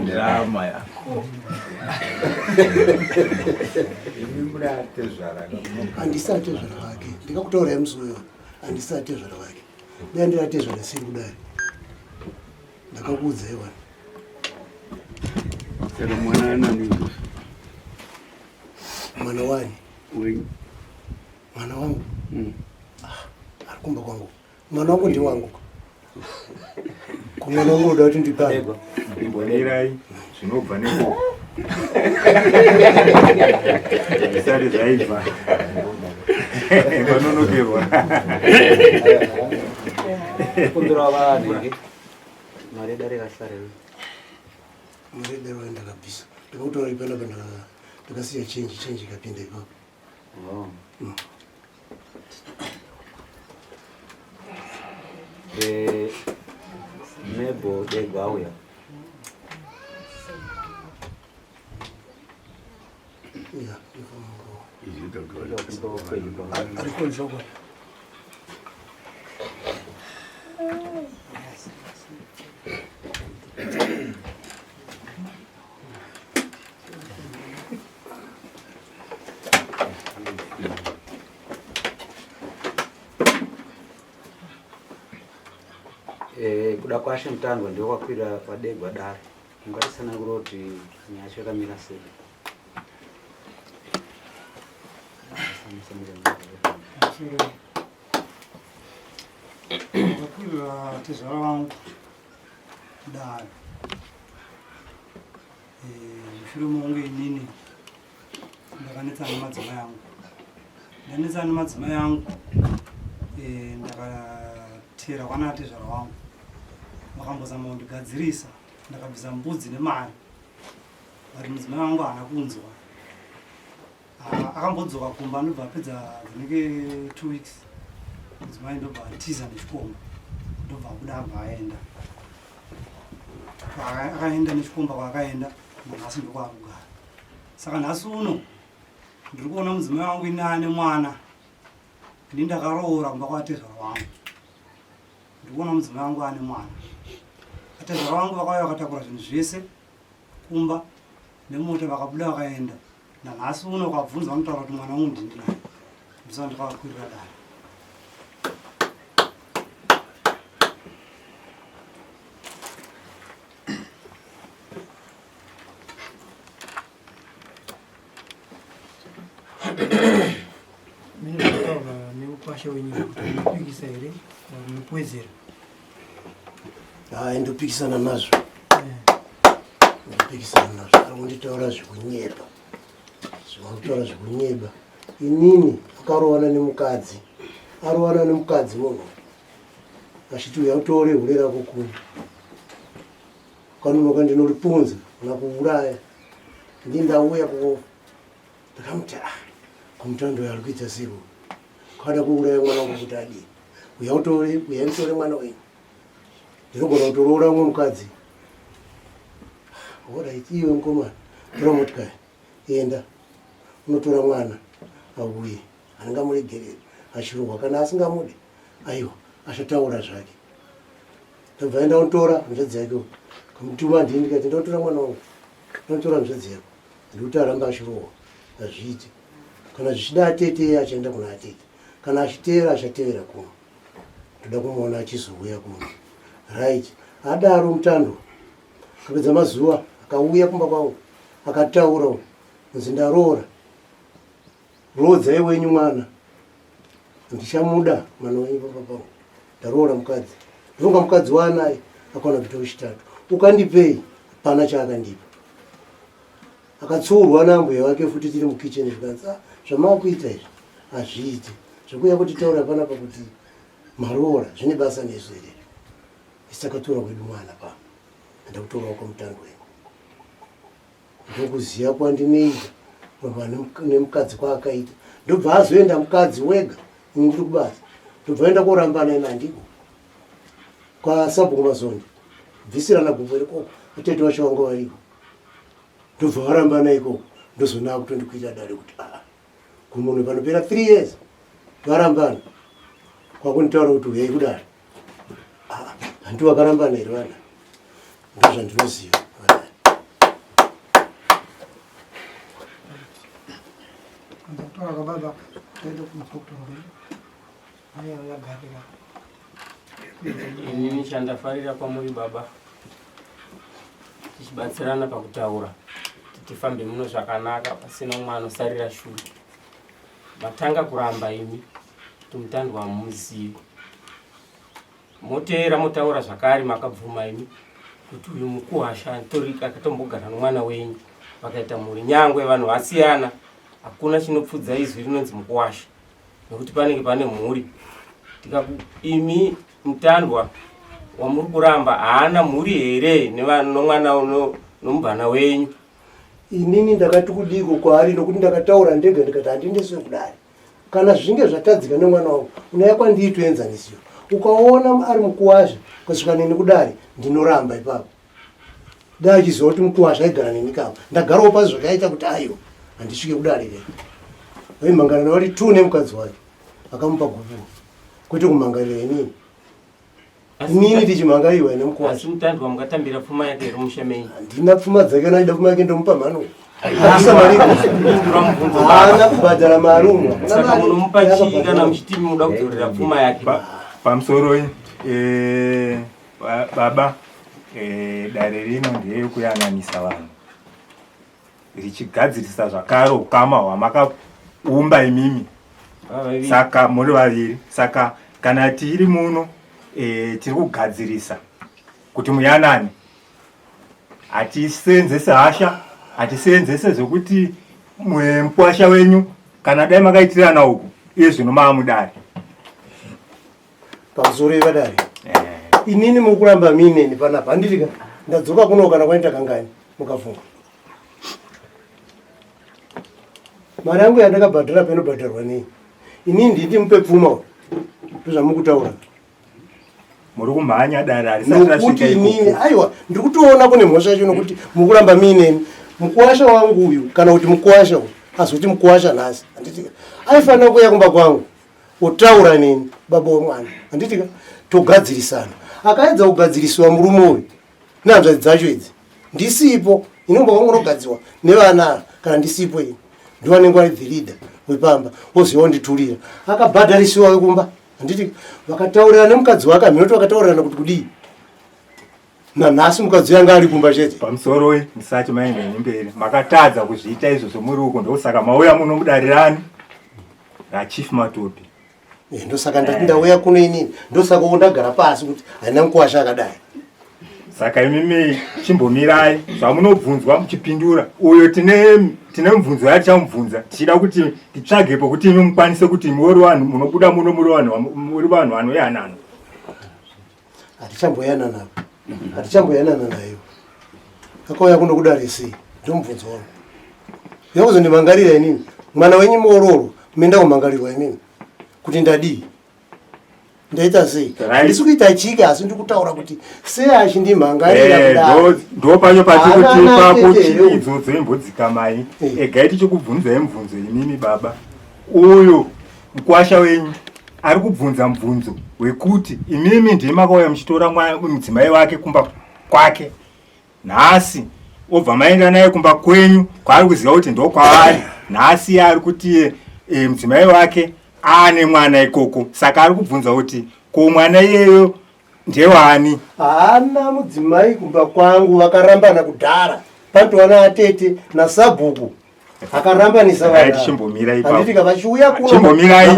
Drama ya. Imi muri atezvara. Handisi atezvara vake. Ndikakutaurai musi uyo. Handisi atezvara vake. Dai ndiri atezvara siri kudai. Ndakakuudzai wani. Saka mwana anani? Mwana wani? Wenyu. Mwana wangu? Ah, ari kumba kwangu. Mwana wangu ndiwangu. Kumwana wangu unoda kuti ndipane. Imbonerai zvinobva neko. Zvisati zvaibva. Vanonokerwa. Kumbira vanhu mari yedare kasarei. Mari yedare ndakabvisa. Ndakakutora ipana pa ndakasiya change change ikapinda ipapo. Oh. Eh, Mebo Degwa auya. Yeah, ariko njogo. Eh, kuda kwashe Mutandwa ndiwo kwakwira kwadegwa dare. Ungatitsanangura kuti nyaya yacho yakamira sei? Ndakwirira tezvara vangu dare. Eh, mushure mekunge inini ndakanetsana nemadzimai angu. Ndanetsana nemadzimai angu eh, ndakatera kwana tezvara wangu. Vakambozama kundigadzirisa, ndakabvisa mbudzi nemari. But mudzimai wangu haana kunzwa. Akambodzoka kumba ndobva apedza dzinenge 2 weeks. Mudzimai ndobva atiza nechikomba. Ndobva abuda abva aenda. Akaenda nechikomba kwaakaenda nanhasi ndokwaari kugara. Saka nhasi uno ndiri kuona mudzimai wangu ini ane mwana. Ini ndakaroora kumba kwatezvara wangu. Ndiri kuona mudzimai wangu ane mwana. Atezvara vangu vakauya vakatakura zvinhu zvese kumba nemota vakabuda vakaenda. Nanhasi uno ukabvunza vanotaura kuti mwana wangu ndindinaye. Ndisati ndakavakwirira dare. Mine zvataurwa nemukwasha wenyika kuti unopikisa here kana unopwedzera? Hayi, ndopikisana nazvo. Ndopikisana nazvo. Ari kunditaura zvekunyeba. Zvakutaura zvekunyeba. Inini akarowana nemukadzi. Arowana nemukadzi munhu. Achiti uya utore hure rako kuno. Ukanonoka ndinoripunza kana kuuraya. Ndi ndauya ku ndakamuti ah kumutando ari kuita sei uyu? Kada kuuraya mwana wangu kuti adii? Uya utore, uya mutore mwana wenyu. Ndinogona kutoroora umwe mukadzi. Alright, iwe mukomana, tora motikari, enda unotora mwana auye. Handingamuregereri achirohwa kana asingamude, aiwa achataura zvake. Ndobva enda unotora hanzvadzi yake uyu. Kamutuma ndini ndikati ndotora mwana wangu, ndotora hanzvadzi yako. Ndikuti aramba achirohwa, hazviiti. Kana zvichida atete achaenda kuna atete, kana achiteera achatevera kuno. Ndoda kumuona achizouya kuno. Right, adaro Mutando akapedza mazuva akauya kumba kwangu akataura kunzi ndaroora. Roodzai wenyu mwana, ndichamuda mwana wenyu pamba pangu. Ndaroora mukadzi, ndonga mukadzi waanaye akwana kuita wechitatu. Ukandipei? Hapana chaakandipa. Akatsuurwa naambuya vake futi tiri mukitchen zvikanzi ah, zvamakuita izvi hazviiti zvekuuya kutitaura panapa kuti maroora zvine basa nesu here? Isu takatora kwedu mwana pano, ndakutorawo kwamutando wenyu. Ndokuziva kwandinoita kuramba nemukadzi kwaakaita. Ndobva azoenda mukadzi wega, ini ndiri kubasa. Ndobva aenda korambana ina handiko kwasabhuku Mazondi, bvisirana gumbo ikoko, atete vacho vanga variko. Ndobva varambana ikoko, ndozona akutondikwira dare kuti aa kumunhu panopera 3 years varambana kwakunditaura kuti uyai kudare. Hanti vakarambana here vana? Ndozvandinoziva. Kutaura kwababa taida kunzwa kutaura mai avo vagarira. Inini chandafarira kwamuri baba, tichibatsirana pakutaura kuti tifambe muno zvakanaka pasina umwe anosarira shure. Matanga kuramba imi kuti mutandwa hamuzivi. Moteera motaura zvakare makabvuma imi kuti uyu mukuhasha atori akatombogara nomwana wenyu vakaita mhuri nyangwe vanhu vasiyana hakuna chinopfudza izwi rinonzi mukuwasha nekuti panenge pane mhuri tikaku imi mutandwa wamuri kuramba haana mhuri here nomwana nomubvana wenyu Inini ndakati kudiiko kwaari nokuti ndakataura ndega ndikati handiendeswe kudare. Kana zvichinge zvatadzika nemwana wangu unouya kwandiri toenzanisira. Ukaona ari mukuwasha kusvika neni kudare ndinoramba ipapo. Dai achiziva kuti mukuwasha aigara neni kava. Ndagarawo pasi zvakaita kuti aiwa handisvike kudare ke. Vaimhangarana vari two nemukadzi wake akamupa gupuro kwete kumhangarira inini. Inini tichimhangaiwa ine mukuwasha. Asi mutandwa mukatambira pfuma yake here musha menyu? Handina pfuma dzake kana achida pfuma yake ndomupa mhano. Handisa mari. Haana kubhadhara mari umwe. Saka munomupa chii kana muchiti munoda kudzorera pfuma yake? Pamusoro eh, baba eh, dare rino ndeyekuyananisa vanhu richigadzirisa zvakare ukama hwamakaumba imimi saka muri vaviri saka kana tiri muno e, tiri kugadzirisa kuti muyanane hatisenzese hasha hatisenzese zvekuti mukwasha wenyu kana dai makaitirana uku iye zvino maamudare Pamusoro yevadare. Eh. Inini mukuramba mineni panapa handiti ka ndadzoka kuno kana kwaita kangani mukafunga. Mari yangu yandakabhadhara painobhadharwa nei? Inini nditi mupe pfuma uyu. Ndozvamukutaura. Muri kumhanya dare harisati Nokuti rasvika inini ikoko. aiwa ndiri kutoona kune mhosva yacho nokuti mukuramba mineni. Mukuwasha wangu uyu kana kuti mukuwasha uyu azoti mukuwasha nhasi handiti ka aifanira kuuya kumba kwangu otaura neni baba wemwana handiti ka togadzirisana akaedza kugadzirisiwa murume uyu nehanzvadzi dzacho idzi ndisipo ini kumba kwangu unogadziwa nevana kana ndisipo ini ndivanenge vari the leader wepamba oziva onditurira akabhadharisiwa wekumba handiti vakataurirana nemukadzi wake hameno vakataurirana kuti kudii nanhasi mukadzi uyo anga ari kumba chete pamusoroi musati maenda nemberi makatadza kuzviita izvozvo muri uko ndosaka mauya muno mudarirani rachief matopi eh, ndosaka ndati ndauya kuno inini ndosaka wo ndagara pasi kuti haina mukuwasha akadai saka imimi chimbomirai zvamunobvunzwa muchipindura uyo tine tine mubvunzo yatichamubvunza tichida kuti titsvage pokuti imi mukwanise kuti muri vanhu munobuda muno muri vanhu muri vanhu vanoyanana hatichamboyanana hatichamboyanana nayo akauya kuno kudare sei ndomubvunzo wangu yakuzondimangarira inini mwana wenyu muororo menda kumangarirwa inini kuti ndadii ndaita sei handisi kuita chike asi ndiri kutaura kuti sei achindimhangarira eh, kudaro ndo pacho patiri kuti Haana ipapo tete here uyu? idzodzo imbodzikamai Eh. egai tichikubvunzai mubvunzo imimi baba uyu mukwasha wenyu ari kubvunza mubvunzo wekuti imimi ndimi makauya muchitora mudzimai wake kumba kwake nhasi obva maenda naye kumba kwenyu kwaari kuziva kuti ndokwaari nhasi ari kuti e, mudzimai wake aane mwana ikoko saka ari kubvunza kuti ko mwana iyeyo ndewani haana mudzimai kumba kwangu vakarambana kudhara panotowana atete nasabhuku akarambanisa vanhu chimbomira ipapo handiti vachiuya kuno chimbomirai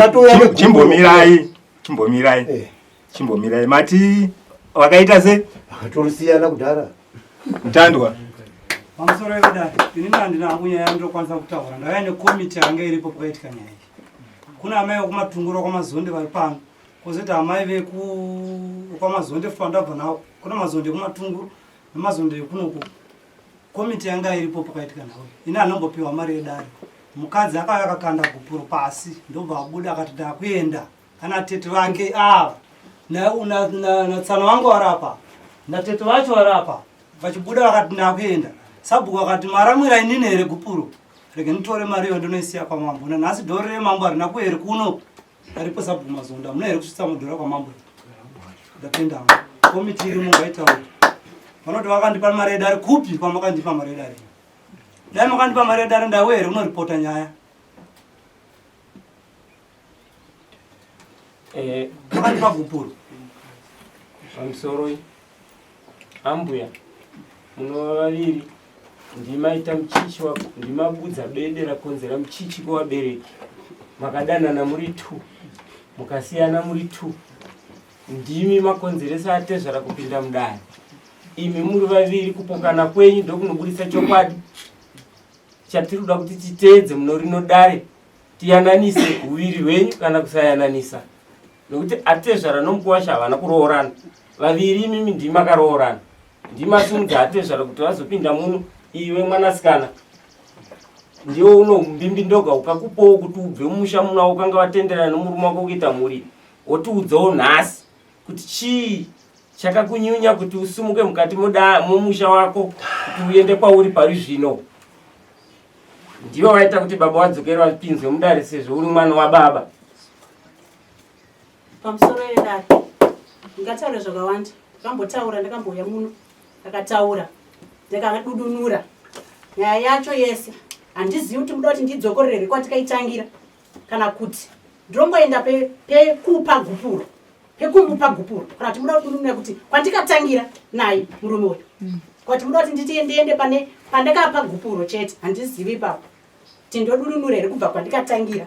chimbomirai chimbomirai eh. chimbomirai mati vakaita se vakatorosiyana kudhara mutandwa pamusoro yekudai inini handina hangu nyaya yandinokwanisa kutaura ndauya nekomiti yakanga iripo pakaitika nyaya iyi kuna amai vekumatunguro kwamazonde vari pano kozoita amai vekwamazonde futi vandabva navo kuna mazonde ekumatunguro nemazonde ekunoku Komiti yanga iripo pakaitika nhau iyi. Ini anombopiwa mari yedare. Mukadzi akauya akakanda gupuro pasi ndobva abuda akati ndakuenda. Kana tete vake ava natsano vangu vari apa natete vacho vari apa vachibuda vakati ndakuenda. Sabhuku akati maramwira inini here gupuro rege nditore mari iyo ndinoisiya kwamambo. Nanhasi dhori remambo harina kuhere kuno aripo sabhuku Mazonda hamuna here kusvitsa mudhora kwamambo. Ndapenda hangu. Komiti irimo ngaitaure. Vanoti vakandipa mari yedare kupi kwamakandipa mari yedare? Dai makandipa mari yedare ndaiwe here unoripota nyaya? Eh, Makandipa gupuro. Pamusoroi ambuya munova vaviri ndimaita muchichi wako ndimabudza bede rakonzera muchichi kuvabereki makadanana muri two mukasiyana muri two ndimi makonzeresa atezvara kupinda mudare imi muri vaviri kupokana kwenyu ndokunoburitsa chokwadi chatiri kuda kuti titeedze muno rino dare tiyananise uviri hwenyu kana kusayananisa nokuti atezvara nomukuwasha havana kuroorana vaviri imimi ndimi makaroorana ndimi asimudza atezvara kuti vazopinda muno iwe mwanasikana ndiwo uno mbimbindoga ukakupowo kuti ubve mumusha muno ukanga watenderana nomurume wako kuita mhuri wotiudzawo nhasi kuti chii chakakunyunya kuti usumuke mukati momusha wako kuti uende kwauri pari zvino ndivo vaita kuti baba wadzokere vapinzwe mudare sezvo uri mwana wababa Pamusoro yedare ndingataure zvakawanda. Ndakambotaura, ndakambouya muno ndakataura, ndakadudunura nyaya yacho yese. Handizivi kuti muda kuti ndidzokorere here kwatikaitangira kana kuti ndinongoenda pekupa gupuro pekumupa gupuro kana kuti muda kududunura kuti kwandikatangira naye murume uyu kuti muda kuti nditi ndiende pane pandakapa gupuro chete handizivi ipapo kuti ndodurunura here kubva kwandikatangira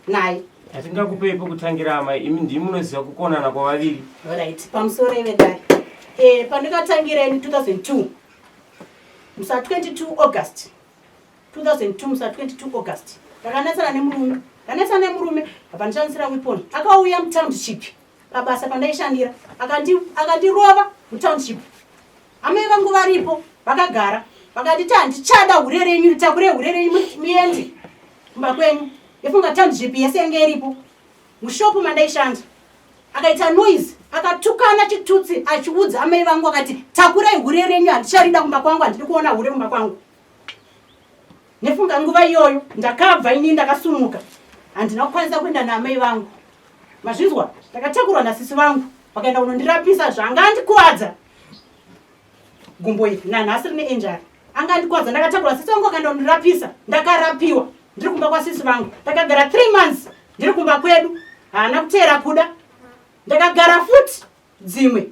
naye. Hatingakupei pekutangira amai, imi ndimi munoziva kukonana kwavaviri. Right, pamusoro vedare. Eh, pandikatangira ini 2002 musa 22 August 2002 musa 22 August ndakanetsana nemurume ndanetsana nemurume apa ndishandisira weapon akauya mutownship pabasa pandaishandira akandirova akandi mutownship Amai vangu varipo vakagara vakanditi handichada hure renyu ritakure hure renyu muende kumba kwenyu. Ndofunga township yese yange iripo mushopu mandaishanda. Akaita noise akatukana chitutsi achiudza amai vangu akati takurai hure renyu handicharida kumba kwangu handidi kuona hure kumba kwangu. Nefunga nguva iyoyo ndakabva ini ndakasumuka handina kukwanisa kuenda naamai vangu. Mazvinzwa ndakatakurwa nasisi vangu vakaenda kunondirapisa zvanga andikuvadza gumbo iri nanhasi rine injury anga andikwadza ndakatakura sisi vangu akaenda kundirapisa ndakarapiwa ndiri kumba kwasisi vangu ndakagara three months ndiri kumba kwedu haana kuteera kuda ndakagara futi dzimwe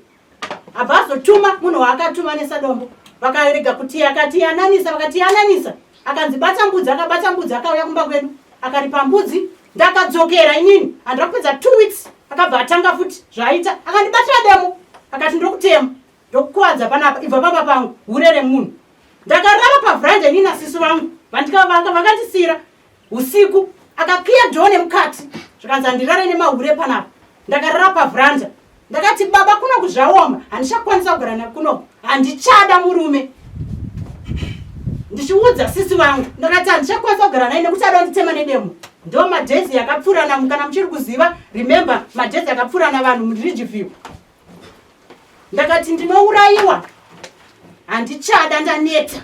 abva azotuma munhu waakatuma nesadombo vakarega kuti akatiyananisa vakatiyananisa akanzi bata mbudzi akabata mbudzi akauya kumba kwedu akaripa mbudzi ndakadzokera inini handira kupedza two weeks akabva atanga futi zvaaita akandibatira demo akati ndokutema ndokukuvadza panapa ibva pamba pangu hure remunhu ndakarara pavhranda inini nasisi vangu vandikavaka vakandisira usiku akakiya dhoo nemukati zvikanzi handirare nemahure panapa ndakarara pavhranda ndakati baba kunoku zvaoma handichakwanisa kugara nakunoku handichada murume ndichiudza sisi vangu ndakati handichakwanisa kugara naye nekuti ada nditema nedemo ndo madhezi yakapfurana kana muchiri kuziva remember madhezi akapfurana vanhu muridgeview ndakati ndinourayiwa handichada ndaneta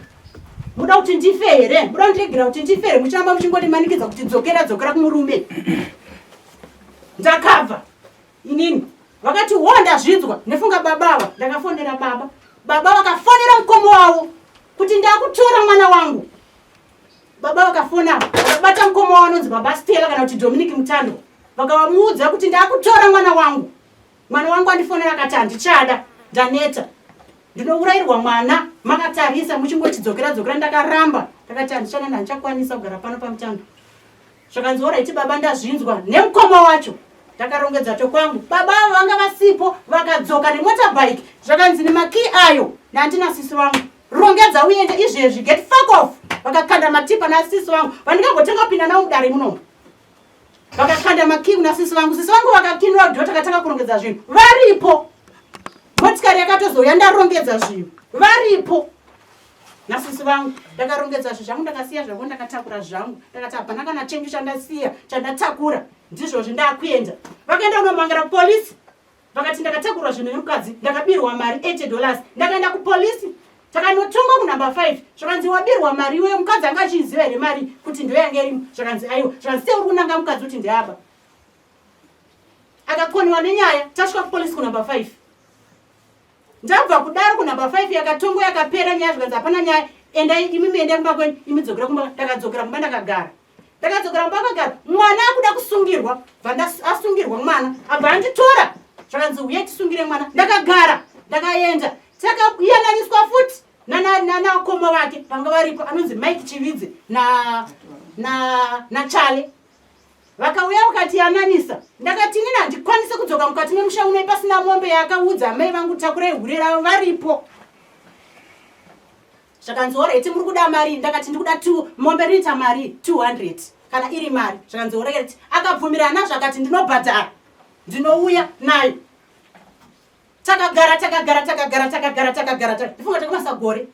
muda kuti ndife here muda kundiregera kuti ndife here muchiramba muchingondimanikidza kuti dzokera dzokera kumurume ndakabva inini vakati wo ndazvinzwa nefunga baba ava ndakafonera baba baba vakafonera mukoma wavo kuti ndakutora mwana wangu baba vakafona vakabata mukoma wavo anonzi baba stela kana kuti dominic mutando vakavamuudza kuti ndakutora mwana wangu mwana wangu andifonera akati handichada ndaneta ndinourayirwa mwana makatarisa muchingoti dzokera dzokera ndakaramba ndakati handichada handichakwanisa kugara pano pamutando Zvakanzi oraiti baba ndazvinzwa nemukoma wacho. Ndakarongedza tokwangu. Baba avo vanga vasipo vakadzoka nemotorbike zvakanzi nemakey ayo nandina sisi vangu. Rongedza uende izvezvi get fuck off. Vakakanda matipa nasisi vangu vandikangotanga kupinda navo mudare munomu. Vakakanda makey kuna sisi vangu. Sisi vangu vakakinura dhota katanga kurongedza zvinhu. Varipo. Motikari yakatozouya ndarongedza zvinhu. Varipo. Nasisi vangu ndakarongedza zvinhu zvangu ndakasiya zvangu ndakatakura zvangu ndakati hapana kana chenyu chandasiya chandatakura ndizvozvi ndakuenda vakaenda kunomangara kupolisi vakati ndakatakurwa zvinhu nemukadzi ndakabirwa mari 80 dollars ndakaenda kupolisi takanotonga kunumber 5 zvakanzi wabirwa mari iwe mukadzi anga achiiziva here mari kuti ndoyange irimo zvakanzi aiwa zvakanzi sei uri kunanga mukadzi kuti ndiaba akakoniwa nenyaya tasvika kupolisi kunumber 5. Ndabva kudaro kunumber 5 yakatongwa yakapera nyaya zvikanzi hapana nyaya endai imimi endai kumba kwenyu imi dzokera kumba. Ndakadzokera kumba ndakagara. Ndakadzokera kumba akagara mwana akuda kusungirwa bva asungirwa mwana abva anditora zvakanzi uye tisungire mwana. Ndakagara ndakaenda takayananiswa futi nanakoma vake vanga varipo anonzi Mike Chividze naChale vakauya vakatiyananisa. Ndakati inini handikwanise kudzoka mukati memusha uno pasina mombe yaakaudza amai vangu takurai hure ravo varipo. Zvakanzi oreti muri kuda mari, ndakati ndikuda 2 mombe rinoita mari 200 kana iri mari. Zvakanzi oreti akabvumirana zvakati ndinobhadhara ndinouya nayo. Takagara takagara takagara takagara takagara ndifunga takamasa gore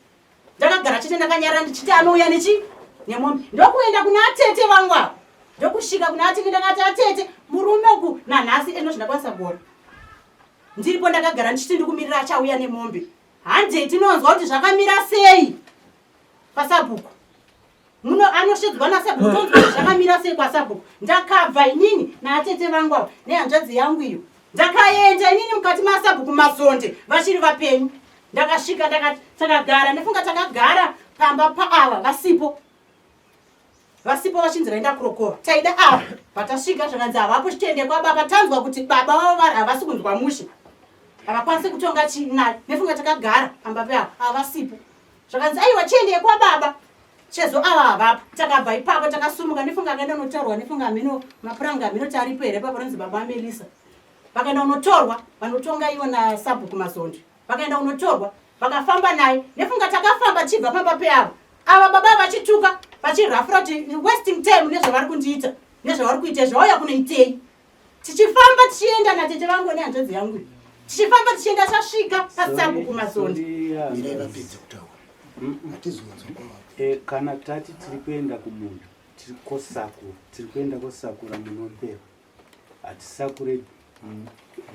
ndakagara chete ndakanyarara ndichiti anouya nechi nemombe. Ndokuenda kuna atete vangu ava, ndokusvika kuna atete ndakati atete murume uku nanhasi eno zvindakwanisa gore ndiripo ndakagara ndichiti ndikumirira achauya nemombe. Handei tinonzwa kuti zvakamira sei pasabhuku muno anoshedzwa nasabhuku tonzwa kuti zvakamira sei kwasabhuku. Ndakabva inini naatete vangu ava nehanzvadzi yangu iyo ndakaenda inini mukati masabhuku Mazonde vachiri vapenyu. Ndakasvika takagara ndifunga takagara pamba paava vasipo vasipo vachinzi vaenda kurokova taida ava patasvika zvakanzi havapo chitende kwababa tanzwa kuti baba vavo vari havasi kunzwa mushe havakwanisi kutonga chinayo nefunga takagara pamba peavo havasipo zvakanzi aiwa chiendei kwababa chezo ava havapo. Takabva ipapo takasumuka nefunga akaenda unotaurwa nefunga hameno mapuranga hameno taripo here papo rinzi baba Melisa vakaenda unotorwa vanotonga ivo nasabhuku Mazondi vakaenda unotorwa vakafamba naye nefunga takafamba tichibva pamba peavo ava baba vachituka vachirafura kuti wasting time nezvavari kundiita nezvavari kuita zvauya kunoitei. Tichifamba tichienda natete vangu nehanzvadzi yangu tichifamba tichienda tasvika pasabhuku Mazondi. Mirai vapedze kutaura. Hatizonzwa kwavari. Kana tati tiri kuenda kumunda tiri kosakura tiri kuenda kosakura munombeva hatisakure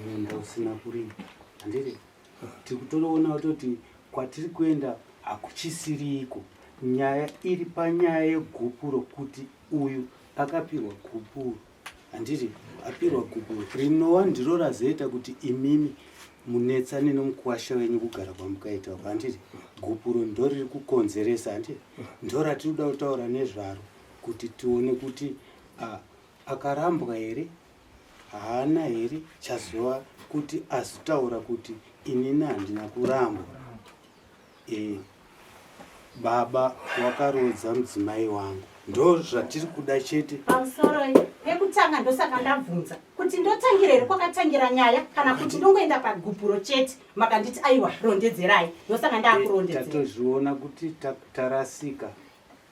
munda usina kurima handiti tiri kutoona kutoti kwatiri kuenda hakuchisiriko. Nyaya iri panyaya yegupuro kuti uyu akapirwa gupuro handiti apirwa gupuro rinova ndiro razoita kuti imimi munetsane nomukuwasha wenyu kugara kwamukaita uko handiti gupuro ndo riri kukonzeresa handiti ndo ratiri kuda kutaura nezvaro kuti tione kuti akarambwa here haana here chazova kuti azotaura kuti inini handina kurambwa. Baba wakarodza mudzimai wangu ndo zvatiri kuda chete. Pamusoro pekutanga ndosaka ndabvunza kuti ndotangira here kwakatangira nyaya kana kuti ndongoenda pagupuro chete. Makanditi aiwa rondedzerai ndosaka ndakurondedzera. Tatozviona kuti tarasika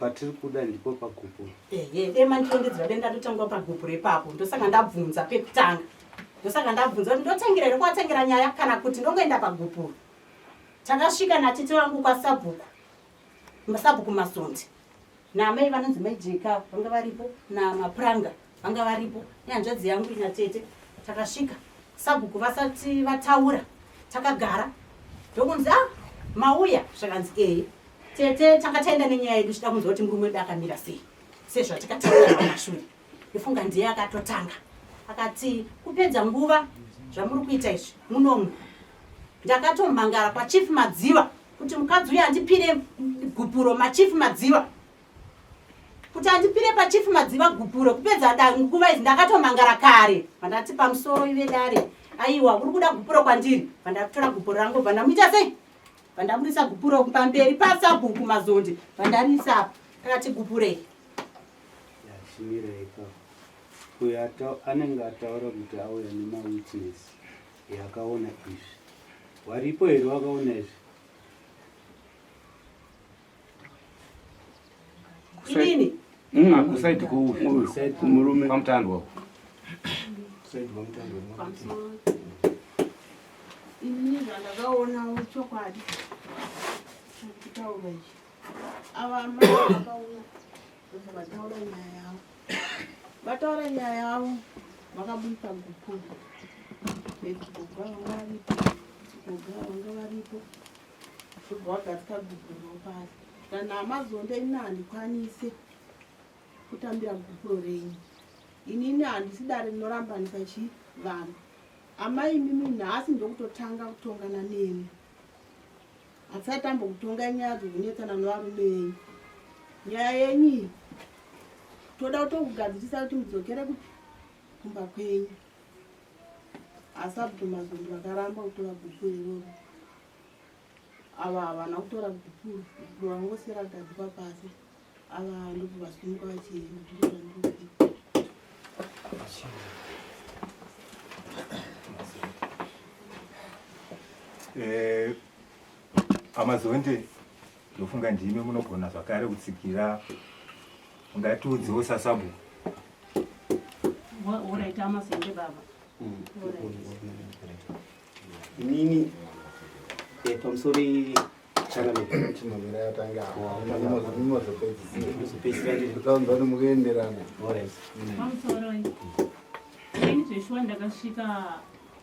patiri kuda ndipo pagupuro. Ehe dema ndirondedzera denda ndotangwa pagupuro ipapo ndosaka ndabvunza pekutanga ndosaka ndabvunza kuti ndotangira here kwatangira nyaya kana kuti ndongoenda pagupuro. Takasvika natete vangu kwasabhuku sabhuku Masondi naamai vanonzi mai Jeka vanga varipo namapuranga vanga varipo nehanzvadzi yangu ina tete. Takasvika sabhuku vasati vataura takagara ndokunzi ah mauya zvakanzi ehe tete tanga taenda nenyaya yedu tichida kunzwa kuti murume wedu akamira sei sezvatikataura pamashure. Ndofunga ndiye akatotanga akati kupedza nguva zvamuri kuita izvi munomu. Ndakatomhangara kwaChief Madziva kuti mukadzi uyu andipire gupuro maChief Madziva kuti andipire paChief Madziva gupuro kupedza nguva idzi ndakatomhangara kare vandati pamusoro ive dare aiwa uri kuda gupuro kwandiri vandatora gupuro rangu vandamuita sei vandabudisa gupuro pamberi pasabhuku Mazondi vandarisa apa takati gupurei. Chimira ipapo uyo anenge ataura kuti auya nemawitness yakaona izvi waripo here wakaona izvi? Inini kusaidi kumurume kwamutandwa inini zvandakaonawo chokwadi kutaura ichi ava amai vakauya vataura nyaya yavo vataura nyaya yavo vakabudisa gupuro goga vanga varipo goga vanga varipo ndobva vagadzika gupuro pasi kana amazonde ini handikwanise kutambira gupuro renyu inini handisi dare rinorambanisa chi vanhu amai imimi nhasi ndokutotanga kutongana nemi. Hatisati tambokutonga nyaya dzekunetsana nevarume venyu. Nyaya yenyu iyi toda kutokugadzirisa kuti mudzokere kupi kumba kwenyu. Asi Abdul Mazondi vakaramba kutora gupuro iroro. Ava havana kutora gupuro, gupuro vangosiya ragadzikwa pasi. Ava ndobva vasimuka vachienda ndizvo zvandinoziva. Eh, Amazonde ndofunga ndimi munogona zvakare kutsigira ungatiudzewo sasabhuku. Uraita Amazonde baba. Inini eh, pamusoro Pamusoro ini zveshuwa ndakasvika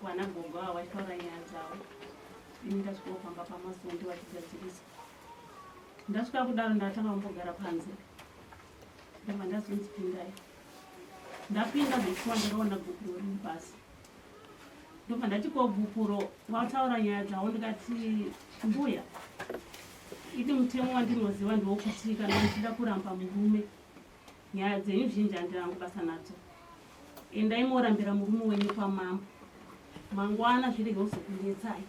vana gogo ava vachitaura nyaya dzavo ini ndasvika pamba pamazondi vachigadzirisa ndasvika kudaro ndatanga kumbogara panze ndabva ndazonzi pindai ndapinda zveshuwa ndakaona gupuro riri pasi ndobva ndati ko gupuro wataura nyaya dzavo ndikati mbuya ini mutemo wandinoziva ndewokuti kana muchida kuramba murume nyaya dzenyu zhinji handirangu basa nadzo endai morambira murume wenyu kwamambo mangwana zvirege kuzokunetsai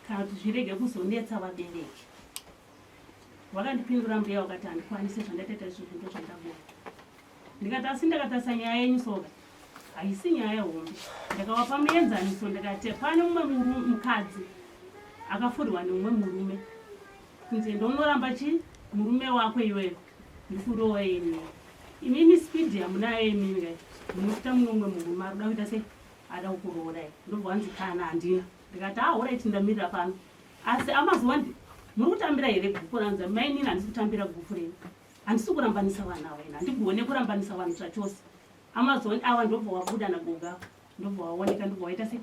kana kuti zvirege kuzonetsa vabereki vakandipindura mbuya vakati handikwanise zvandataita izvozvo ndozvandagona ndikati asi ndakatarisa nyaya yenyu soka haisi nyaya hombe ndakavapa muenzaniso ndikati pane mumwe mukadzi akafurirwa neumwe murume kunzi enda unoramba chi murume wako iweyo ndikurowa ini imimi speed yamunayo imimi kai munokuta mune umwe murume ari kuda kuita sei ada kukuroorai ndobva wanzi kana handina ndikati ahoraiti ndamirira pano asi amazuva ndi muri kutambira here gufu ranzi mainini handisi kutambira gufu renyu handisi kurambanisa vanhu ava ini handigone kurambanisa vanhu zvachose amazon awa ndobva wabuda nagoga ndobva waoneka ndobva waita sei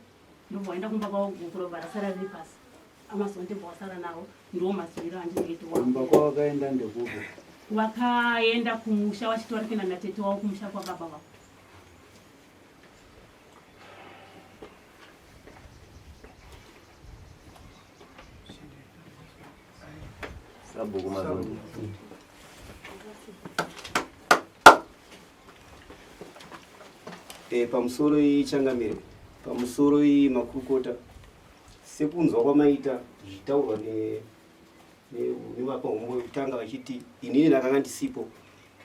ndobva waenda kumba kwavo gufu robva rasara riri pasi amazon ndobva wasara nawo ndiwo maziviro andinoita kumba kwawakaenda ndekupi wakaenda kumusha wachitora kuenda natete wavo kumusha kwababa vavo Sabhuku Mazondi. E, pamusoro iyi changamire, pamusoro iyi makurukota, sekunzwa kwamaita zvichitaurwa nevapa hombo yekutanga vachiti inini ndakanga ndisipo,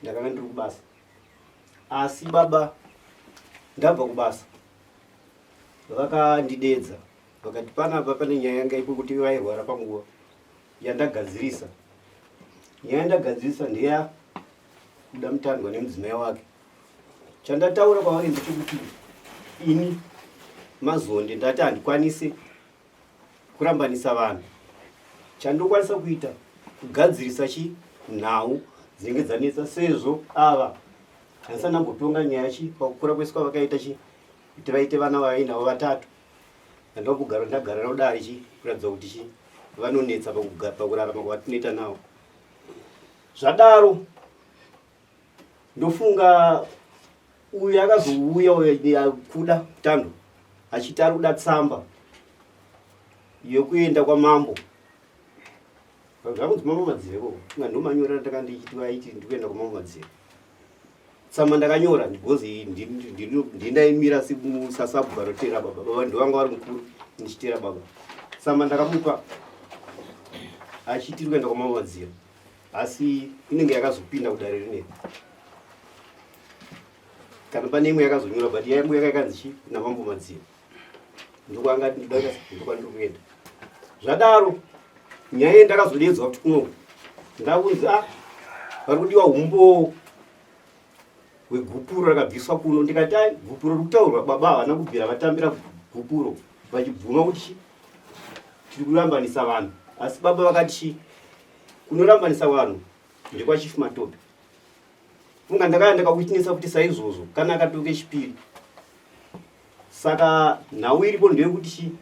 ndakanga ndiri kubasa, asi baba ndabva kubasa vakandidedza vakati panapa pane nyaya yanga ipo kuti vairwara panguva yandagadzirisa nyaya yandagadzirisa ndeya kuda mutandwa nemudzimai wake chandataura kwavari ndechekuti ini mazonde ndati handikwanise kurambanisa vanhu chandokwanisa kuita kugadzirisa chi nhau dzinenge dzanetsa sezvo ava handisati ndambotonga nyaya chi pakukura kwese kwavakaita chi kuti vaite vana vavainavo vatatu ndokugara ndagara navo dare chi kuratidza kuti chi vanonetsa pakurarama kwatinoita navo zvadaro ndofunga uyu akazouya kuda tando achiti ari kuda tsamba yokuenda kwamambo zvakunzi mambo madzive ko nga ndomanyora ndakandichiti vaiti ndikuenda kwamambo madzive tsamba ndakanyora because ndindaimira sasabhuku anotera baba baba ndovanga vari mukuru ndichitera baba tsamba ndakamupa achiti kuenda kwamambo madziva asi inenge yakazopinda kudare rineri kana pane imwe yakazonyora but yangu yaka yakanzi chi namambo madziva ndokwanga ndokwandiri kuenda zvadaro nyaya iyi ndakazodedzwa kuti kuno ndakunzi a ah, vari kudiwa umbowo hwegupuro rakabviswa kuno ndikati ai gupuro riri kutaurwa baba havana kubvira vatambira gupuro vachibvuma kuti chi tiri kurambanisa vanhu asi baba vakati chi kunorambanisa vanhu ndekwachief matope funga ndakaya ndakawitnessa kuti saizvozvo kana akatoke chipiri saka nhau iripo ndeyekuti chi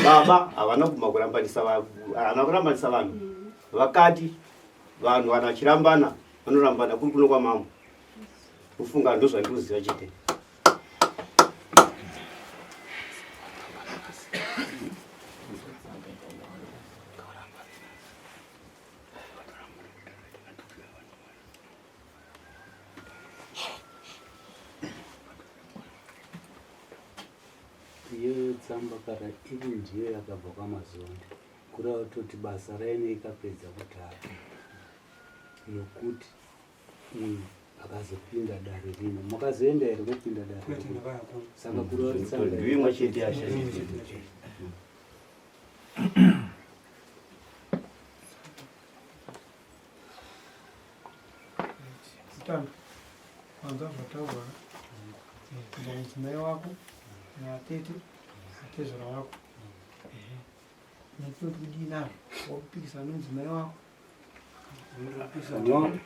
baba havana kubva kurambanisa havana kurambanisa vanhu vakati vanhu vanhu vachirambana vanorambana kuri kuno kwamambo kufunga ndozvandikuziva chete Iyoyo tsamba kana iri ndiyo yakabva kwaMazonde kureva kutoti basa raine ikapedza kudhara nokuti uyu akazopinda dare rino makazoenda here kupinda dare saka kureva kuti tsamba imwe chete yashandiswa. Mutando, wanzwa zvataurwa kubva mudzimai wako natete natezvara wako. Netinoti kudii nazvo wakupikisana nemudzimai wako? No,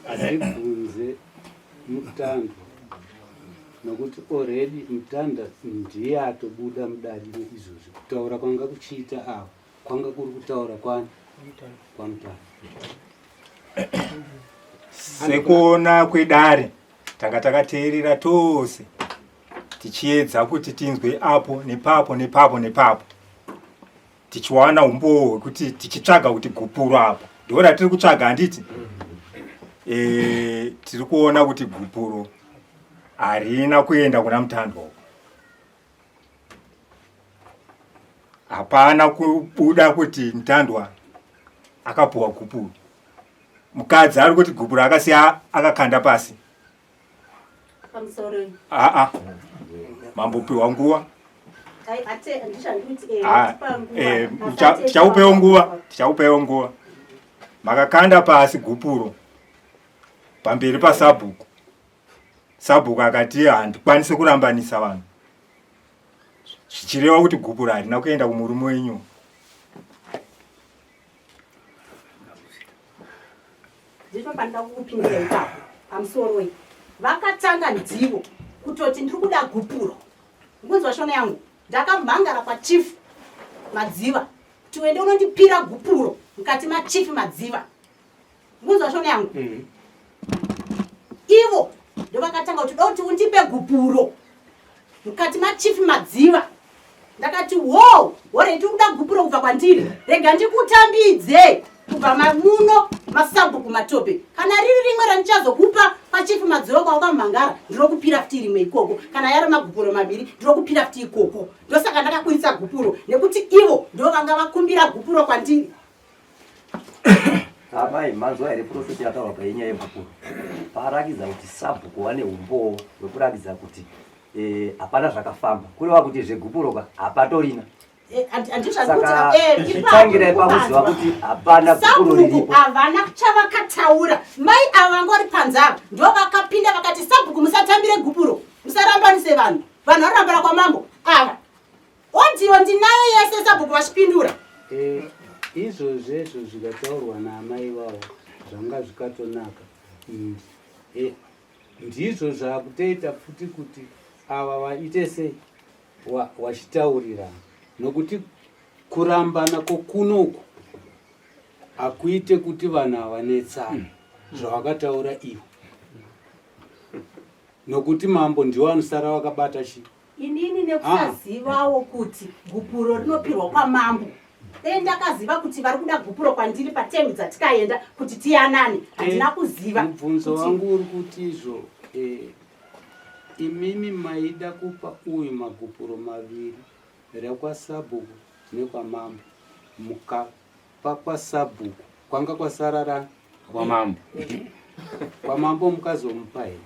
hazibvunze mutando nokuti already mutanda ndiye atobuda mudariro izvozvi kutaura kwanga kuchiita ava kwanga kuri kutaura kwani kwamutano Sekuona kwedare tanga takateerera tose tichiedza kuti tinzwe apo nepapo nepapo nepapo tichiwana umbowo hwekuti tichitsvaga kuti gupuro apa ndo ratiri kutsvaga handiti e, tiri kuona kuti gupuro harina kuenda kuna mutandwa uko hapana kubuda kuti mutandwa akapuwa gupuro mukadzi ari kuti gupuro akasiya akakanda pasi aa mambopiwa nguva eh, tichaupewo nguva tichaupewo nguva makakanda pasi gupuro pamberi pasabhuku Sabhuku akati handikwanise kurambanisa vanhu zvichireva kuti gupuro harina kuenda kumurume wenyu. Ndipo pandida kukupindura ipapo pamusoroi. Vakatanga ndivo kutoti ndiri kuda gupuro. Ngunzwa shona yangu ndakamhangara kwachief Madziva kuti uende unondipira gupuro mukati machief Madziva. Munzwa shona yangu? Mm. Ivo ndovakatanga kuti kuti undipe gupuro mukati machief Madziva. Ndakati wo hore tiri kuda gupuro kubva kwandiri, rega ndikutambidze kubva muno masabhuku matope. Kana riri rimwe randichazokupa pachief Madziva kwawakamhangara, ndinokupira futi rimwe ikoko. Kana yari magupuro maviri, ndinokupira futi ikoko. Ndosaka ndakaburitsa gupuro nekuti ivo ndovanga vakumbira gupuro kwandiri. Amai, manzwa here profeti yataurwa painyaya yemukuru paarakidza kuti sabhuku vane umbowo hwekurakidza kuti eh, hapana zvakafamba kureva kuti zvegupuro ka hapatorina eh, Saka eh, zvitangira ipapo kuziva kuti hapana gupuro riripo. Havana chavakataura mai ava vangori panze ava ndo vakapinda vakati sabhuku musatambire gupuro musarambanise vanhu vanhu varambana kwamambo ava Audio ndinayo yese sabhuku vachipindura. Eh, izvozvo izvo zvikataurwa naamai vavo zvanga zvikatonaka mm. eh, ndizvo zvakutoita futi kuti ava vaite sei wachitaurirana nokuti kurambana kokuno uku hakuite kuti vanhu havanetsana mm. zvavakataura ivo nokuti mambo ndiwo anosara vakabata chii Inini nekusazivawo kuti gupuro rinopirwa kwamambo dai ndakaziva kuti vari kuda gupuro kwandiri patemu dzatikaenda kuti tiyanane handina eh, kuziva. Mubvunzo wangu uri kuti izvo eh, imimi maida kupa uyu magupuro maviri rekwasabhuku nekwamambo muka Pakwasabhuku kwanga kwasara ra kwamambo. Kwamambo mukazomupa here?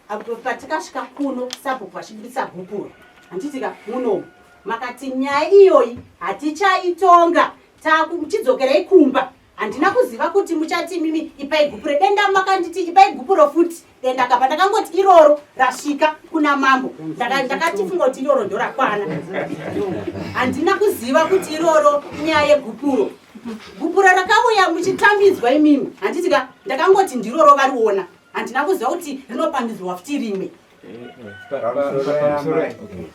Apo patikasvika kuno sabhuku vachibudisa gupuro handitika munomu makati nyaya iyoyi hatichaitonga takuchidzokerei kumba handina kuziva kuti muchati mimi ipai gupuro denda makanditi ipai gupuro futi denda kapa ndakangoti iroro rasvika kuna mambo ndakatifunga kuti iroro ndorakwana handina kuziva kuti iroro inyaya yegupuro gupuro rakauya muchitambidzwa imimi handiti ka ndakangoti ndiroro variona handina kuziva kuti rinopambidzwa futi rimwe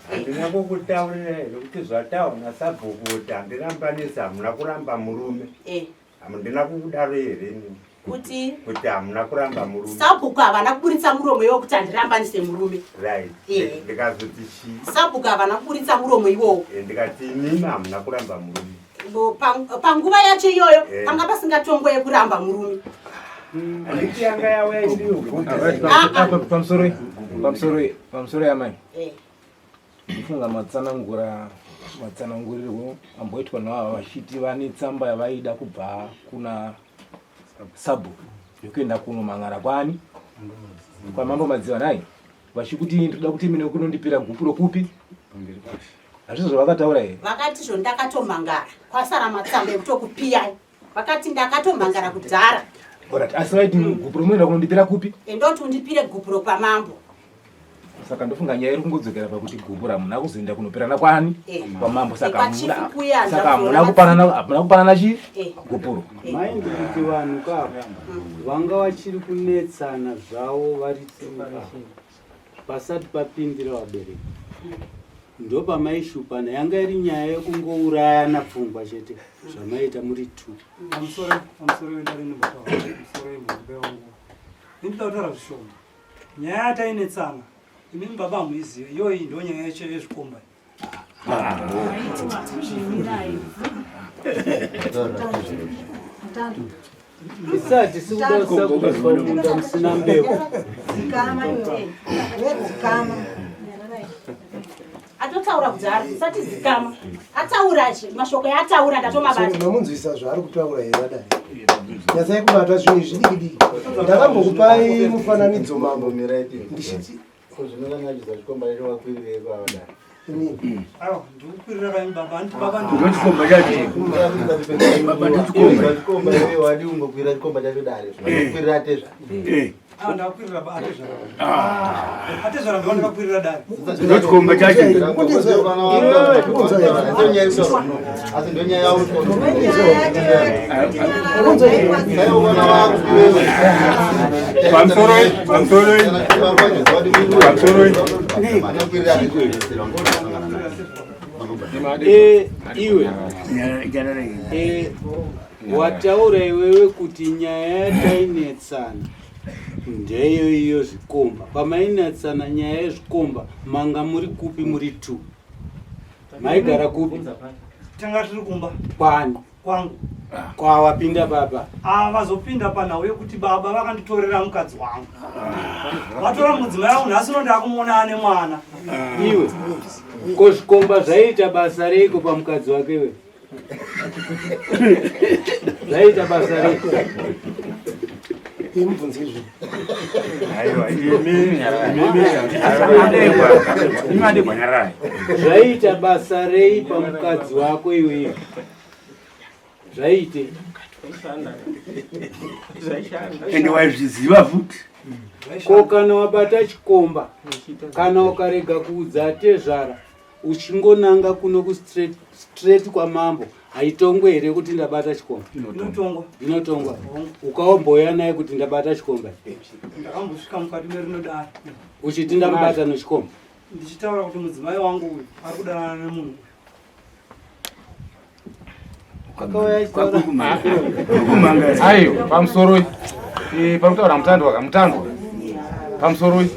handina kukutaurira here kuti zvataurwa nasabhuku kuti handirambanisi hamuna kuramba murume eh. Hamuna kukudaro here ini? Kuti kuti hamuna kuramba murume. Sabhuku havana kuburitsa muromo iwo kuti handirambanise murume. Right. Eh. Ndikazoti chii? Sabhuku havana kuburitsa muromo iwowo. Eh, ndikati inini hamuna kuramba murume. Panguva yacho iyoyo eh. panga pasingatongwe yekuramba murume. Handiti yanga yauya iriyo. Ah, ah. Pamusoro pamusoro pamusoro yamai. Ndofunga matsanangura matsanangurirwo amboitwa navava vachiti vane tsamba yavaida kubva kuna sabhuku yokuenda kunomang'ara kwani kwamambo Madziva nhai vachikuti ndoda kuti mine kunondipira gupuro kupi hazvizvo zvavakataura here? Vakati zvo ndakatomangara kwasara matsamba ekutokupiyai vakati ndakatomhangara kudhara. Alright, asi vaiti gupuro munoenda kunondipira kupi? Endoti undipire gupuro kwamambo. Saka ndofunga nyaya iri kungodzokera pakuti gupuro hamuna kuzoenda kunopirana kwani? Eh. Kwamambo saka Eh, kwachief hamuna kuya, saka hamuna kupanana hamuna kupanana chi Eh. gupuro. Maindi kuti vanhu ka vanga vachiri kunetsana zvavo vari two ava pasati papindira vabereki. Ndopamaishupana yanga iri nyaya yekungourayana pfungwa chete zvamaita muri two. Pamusoro pamusoro wedare ndimbotaura pamusoro yemhombe wangu. Ndinoda kutaura zvishoma. Nyaya yatainetsana imimi baba hamuizive iyoyi ndo nyaya yacho yezvikomba. Isati sikuda kusakura munda musina mbeu. Dzikama iwe. Dzikama. Atotaura kudhara, usati dzikama. Ataura mashoko yaataura ndatomabata. Mamunzwisa zvaari kutaura here vadai? Nyatsai kubata zvinhu izvi diki diki. Ndakambokupai mufananidzo mambo. Ndichiti Aiwa, ndikukwirira kaini baba, handiti baba Ndochikomba chacho. Baba ndochikomba. Chikomba iwe wadi ungokwira chikomba chacho dare. Kwirira atezva. Eh. Ah, ndakwirira ba atezvara. Atezvara ndiwo ndakakwirira dare. Ndochikomba chacho. Asi ndonyaya yavo. Pamusoro pamusoro pamusoro Eh, iwe Eh, wataura iwewe kuti nyaya yatainetsana ndeyo iyo zvikomba pamainetsana nyaya yezvikomba manga muri kupi muri two maigara kupi Tanga tiri kumba kwani kwangu. Kwawapinda baba. Ah, vazopinda panhau yekuti baba vakanditorera mukadzi wangu. Vatora mudzimai wangu nhasi uno ndakumuona ane mwana. Iwe ko zvikomba zvaiita basa reiko pamukadzi wake iwe? Zvaiita basa reiko? Imubvunze izvi. Aiwa, imi imi adegwa nyararai. Zvaiita basa rei pamukadzi wako iwe? Zvaite. Ende waizviziva futi. Ko kana wabata chikomba, kana ukarega kuudza tezvara, uchingonanga kuno kustraight straight kwamambo, haitongwe here kuti ndabata chikomba? Inotongwa. Inotongwa. Ukaomboya naye kuti ndabata chikomba. Ndakambosvika mukati merino dare. Uchiti ndamubata nechikomba. Ndichitaura kuti mudzimai wangu uyu ari kudanana nemunhu uyu. Aiwa, pamusoroi eh, pari kutaura mutandwa ka mutandwa pamusoroi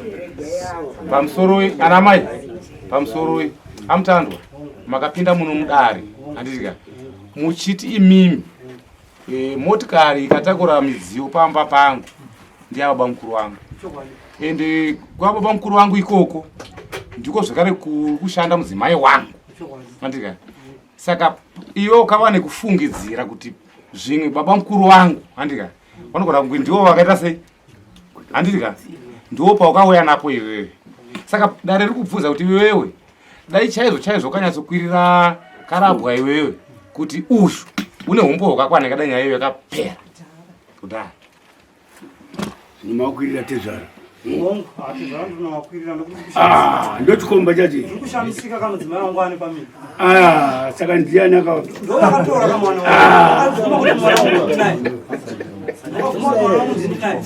pamusoroi ana mai pamusoroi amutandwa makapinda muno mudare handitika muchiti imimi e, motikari ikatakura midziyo pamba pangu ndiya baba mukuru wangu ende kwa baba mukuru wangu ikoko ndiko zvakare kushanda mudzimai wangu andika saka iwe ukava nekufungidzira kuti zvimwe baba mukuru wangu andika vanogona kunge ndiwo vakaita sei handiti ndiwo paukauya napo iwewe saka dare riri kubvunza kuti iwewe dai chaizvo chaizvo ukanyatsokwirira karabwa iwewe kuti ushu une humbo hwakakwana ikada nyaya iyo yakapera kudhara Ndinomakwirira tezvara. Hongu, atezvara ndinomakwirira ndokuti Ah, ndochikomba chacho. Ndiri kushamisika kana mudzimai wangu ane pamiri. Ah, saka ndiani aka Ndo vakatora kamwana wangu. Akabvuma kuti mwana wangu ndinaye. Akabvuma kuti mwana wangu ndinaye.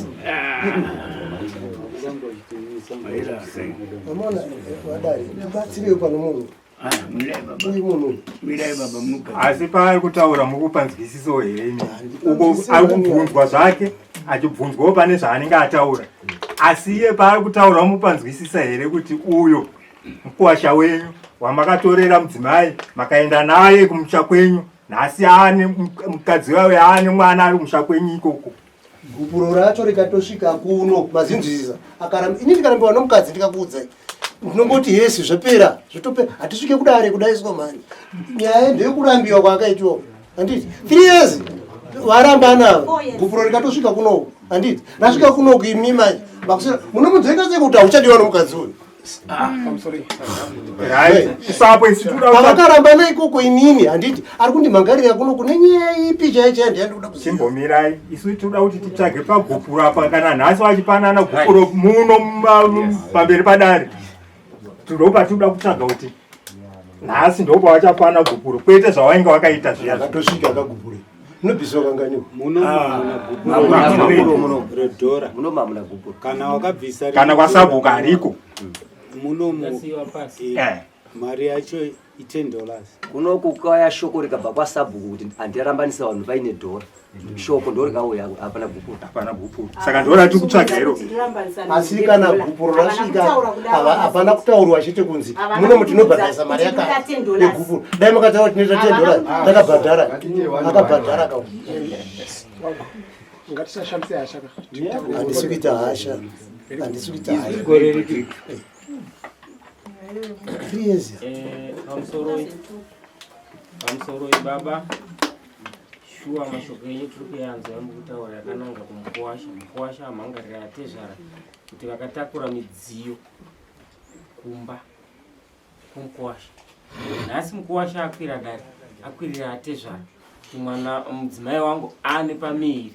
Amona vadare tibatsirewo pano munhu. Uyu munhu. Asi paari kutaura mukupa nzwisiso here imi? Uko ari kubvunzwa zvake achibvunzwawo pane zvaanenge ataura. Asi iye paari kutaura mupa nzwisisa here kuti uyo mukuwasha wenyu wamakatorera mudzimai makaenda naye kumusha kwenyu nhasi aane mukadzi wayo aane mwana ari kumusha kwenyu ikoko. Gupuro racho rikatosvika kuno mazinzwisisa akaramba ini ndikarambiwa nomukadzi ndikakuudzai. Ndinongoti yesi zvapera, zvotopera. Hatisvike kudare kudaiswa mhani. Nyaya ndeyekurambiwa kwaakaitiwa. Handiti? 3 years varambana ava. Gupuro rikatosvika kunoku. Handiti? Rasvika kunoku imi manje. Makusera munomudzenga sei kuti hauchadiwa nomukadzi uyu? Pavakarambana ikoko inini handiti ari kundimhangarira kuno kune nyaya ipi chaiyo chaiyo ndiyandikuda kuziva. Chimbomirai, isu tinoda kuti titsvage pagupuro apa kana nhasi vachipanana gupuro muno pamberi padare. Tinopa tinoda kutsvaga kuti nhasi ndopavachapana gupuro kwete zvawainge wakaita zviya. Akatosvika akagupure. Inobviswa kangani? Muno ah. hamuna gupuro redhora. Muno hamuna gupuro. Kana wakabvisa kana kwasabhuka hariko. Muno mu eh. Mari yacho i 10 dollars. Kuno kukaya shoko rikabva kwasabhuku kuti handirambanisa vanhu vaine dhora. Shoko ndo rikauya hapana gupuro. Hapana gupuro. Saka ndo rati kutsvaga iro. Asi kana gupuro rasvika hapana kutaurwa chete kunzi muno mutinobhadharisa mari yakati yegupuro. Dai makataura tinoita 10 dollars takabhadhara. Akabhadhara ka. Ngatisashandise hasha ka. Handisi kuita hasha. Handisi kuita hasha. Gore ripi? 3 years. Eh, pamusoroi. Pamusoroi baba. Shuwa mashoko enyu tiri kuyanzwa yamukutaura yakananga kumukuwasha. Mukuwasha amhangarira atezvara kuti vakatakura midziyo kumba kumukuwasha. Nhasi mukuwasha akwira dare, akwirira atezvara kuti mwana mudzimai wangu ane pamiri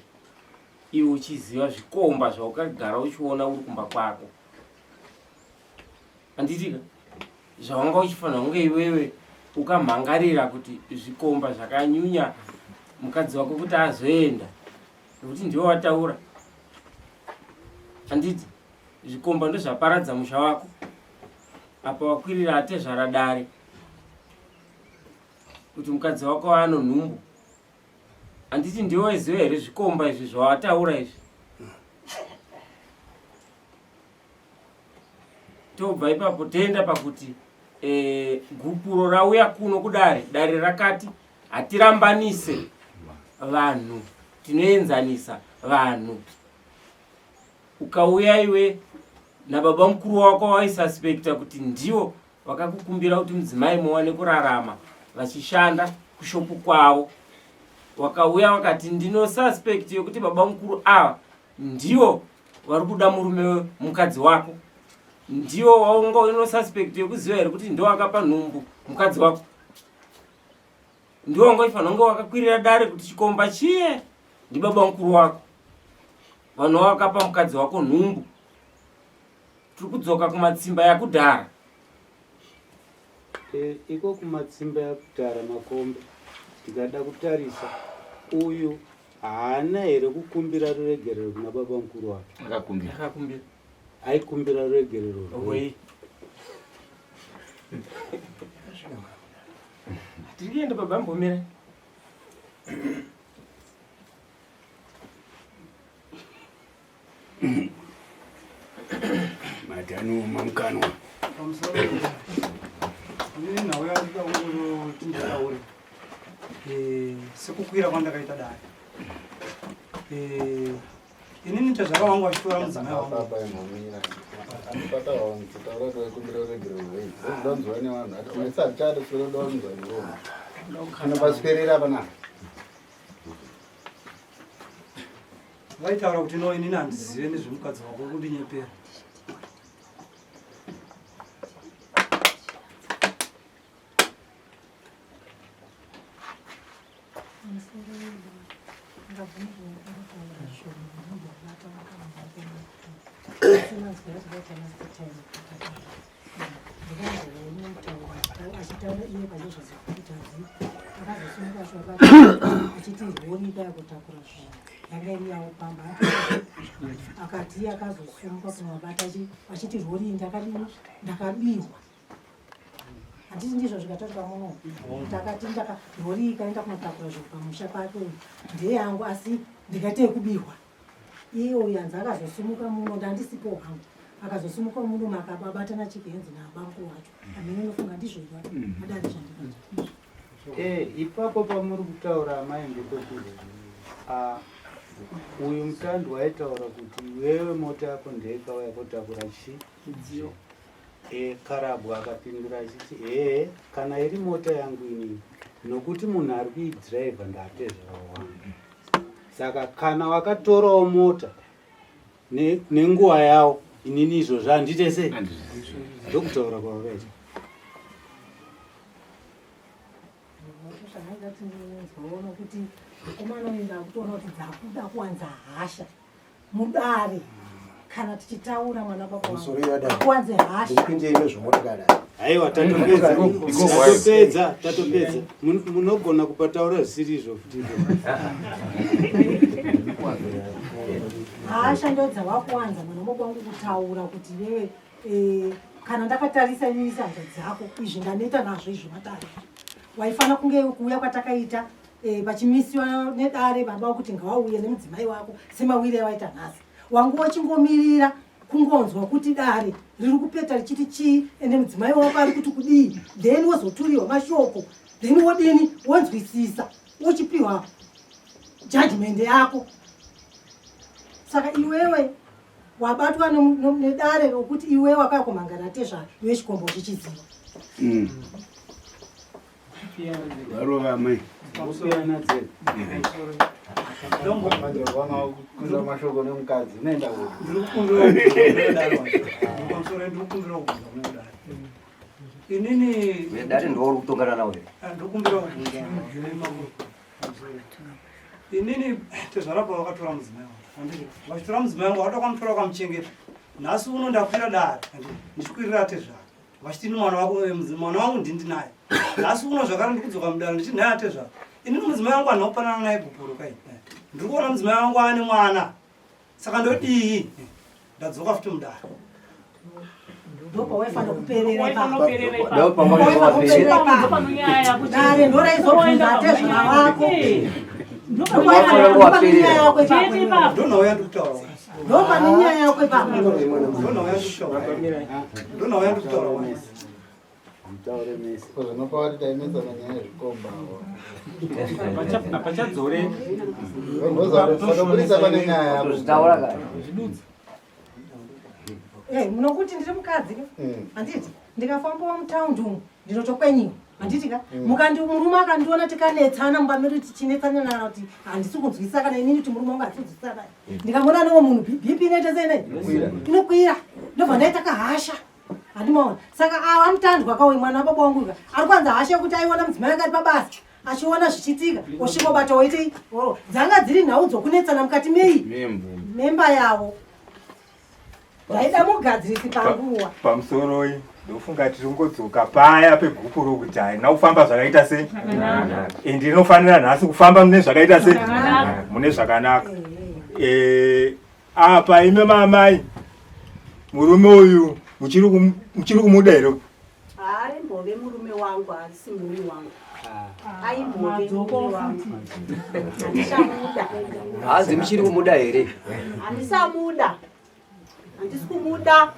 iwe uchiziva zvikomba zvaukagara uchiona uri kumba kwako. Handitika zvawanga uchifanira kunge iwewe ukamhangarira kuti zvikomba zvakanyunya mukadzi wako kuti azoenda nekuti ndiwe wataura handiti zvikomba ndozvaparadza musha wako apa wakwirira atezvara dare kuti mukadzi wako ano nhumbu handiti ndiwe waiziva here zvikomba izvi zvawataura izvi Tobva ipapo toenda pakuti e, gupuro rauya kuno kudare, dare rakati hatirambanise vanhu, tinoenzanisa vanhu. Ukauya iwe nababa mukuru wako waisuspecta kuti ndivo vakakukumbira kuti mudzimai muwane kurarama vachishanda kushopu kwavo, wakauya wakati ndino suspect yekuti baba mukuru ava ndivo vari kuda murume mukadzi wako ndiwo waunga uno suspect yekuziva here kuti ndiwo akapa nhumbu mukadzi wako ndiwo wanga uchifanira kunge wakakwirira dare kuti chikomba chiye ndibaba mukuru wako vanhu wakapa mukadzi wako nhumbu tiri kudzoka kumatsimba yakudhara e, iko kumatsimba yakudhara makombe tikada kutarisa uyu Haana here kukumbira ruregerero kuna baba mukuru wake? Akakumbira. Akakumbira. Aikumbira ruregerero rwei? Tiri kuenda baba mbomira. Matanooma mukanwa. Pamusoro inini nhau yandinoda kungoti nditaure eh, sekukwira kwandakaita dare eh, inini tezvara wangu vachitora mudzimai wangu Paswerera panapa. Vaitaura kuti no inini handizive nezvemukadzi wako kundinyepera. Akati akazosungwa kunovabata achiti rori ndakadini ndakabiwa handiti ndizvo zvikataurika muno takati ndaka rori ikaenda kunotakura zvinhu pamusha pake uyu ndeyangu asi ndikaita yekubiwa Iye uyu hanzi akazosimuka muno ndandisipo hangu akazosimuka muno makababatana chikenzi nabangu wacho amene nofunga ndizvo here adari zvandikaita Eh, ipapo pamuri kutaura amai ndepekuti ah, uyu mutandi waitaura kuti iwewe mota yako ndeyekauya kotakura chi Midziyo. E, Karabwa akapindura achiti hee kana iri mota yangu inini nokuti munhu ari kuidhiraivha ndaatezvara wangu saka kana wakatorawo mota nenguva yawo inini izvozvo handite sei ndokutaura kwavakaita kuti mukomana uyu ndakutoona kuti dzakuda kuwanza hasha mudare kana tichitaura mwana babakuwanze hasha aiwa tatopedza tatopedza tatopedza munogona kupataura zvisiri izvo futi hasha ndodzavakuwanza mwana baba wangu kutaura kuti wewe eh, kana ndakatarisa inini sanja dzako izvi ndaneta nazvo izvi matare waifanira kunge kuuya kwatakaita eh, pachimisiwa nedare baba wakuti ngawauye nemudzimai wako semawire awaita nhasi wangu wachingomirira kungonzwa kuti dare riri kupeta richiti chii ende mudzimai wako ari kuti kudii then wozoturiwa mashoko then wodini wonzwisisa wochipiwa judgment yako saka iwewe wabatwa nedare rokuti iwe wakauya kumhangara tezvara iwe chikombo uchichiziva mm. Varova amai. Mashoko nemukadzi unoenda inini dare ndouri kutongana nawo here ndikumbira kubvunza inini tezvara pavakatora mudzimai wangu handiti vachitora mudzimai wangu vakada kwamutora vakamuchengeta nhasi uno ndakwira dare handiti ndichikwirira tezvara vachiti ini mwana wako eh, mwana wangu ndindinaye nhasi uno zvakare ndikudzoka mudare ndichiti nhai atezvara inini mudzimai wangu handina kupanana naye gupuro kai ndiri kuona mudzimai wangu ane mwana saka ndodii ndadzoka futi mudare ndopawaifanira kuperera ipapo ndoraizobvunza atezvara wako ndonauya ndikutaura ndopane nyaya yako ipapo ndonauya ndikutaura Mutaure mese. Ko zvinopa wati tainetsana nyaya yezvikomba avo. Hapachadzore. Saka pane nyaya yako. Zvitaura ka. Zvidudza. Eh, munokuti ndiri mukadzi ka? Mm. Handiti ndikafambawo mutaundi umu ndinotokwenyiwa handiti ka mm. mukandi murume akandiona tikanetsana mumba medu tichinetsana nana kuti handisi kunzwisisa kana inini kuti murume wangu handisi kunzwisisa naye mm. ndikamuona newo munhu bp inoita sei nei inokwira ndobva ndaita kahasha handimaona saka awa amutandwa kauyu mwana wababa wangu ka ari kwanza hasha yekuti aiona mudzimai anga ari pabasa achiona zvichiitika osvikobata woitei dzanga dziri nhau dzokunetsana mukati mei memba yavo vaida mugadzirisi panguva pamusoroi ndofunga tiri kungodzoka paya pegupuro kuti haina kufamba zvakaita sei and inofanira nhasi kufamba mune zvakaita sei mune zvakanaka eh, apa imi mamai murume uyu muchiri kumuda here Haarimbove murume wangu, haasi murume wangu. Aimbove murume wangu. Handichamuda. Hanzi muchiri kumuda here? Handisamuda. Handisi kumuda.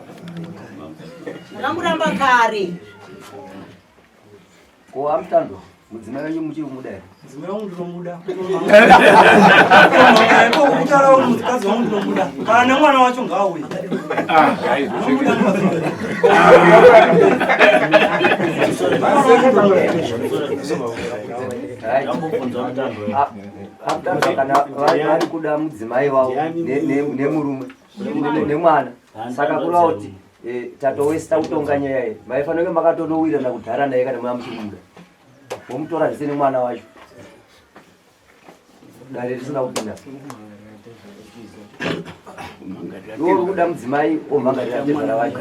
Ndakamuramba kare. Ko amutando mudzimai wenyu muchiri kumuda here? Mudzimai wangu ndinomuda. Kutaura mukadzi wangu ndinomuda. Kana nemwana wacho ngaauye. Ah, Kana vari kuda mudzimai wavo nemurume nemwana saka kureva kuti Eh, tatowesta kutonga nyaya iyi maifanira kunge makatonowirirana kudhara naye kana mava muchimuda womutora zvese nemwana wacho dare risina kupinda iwe uri kuda mudzimai womhangarira tezvara wacho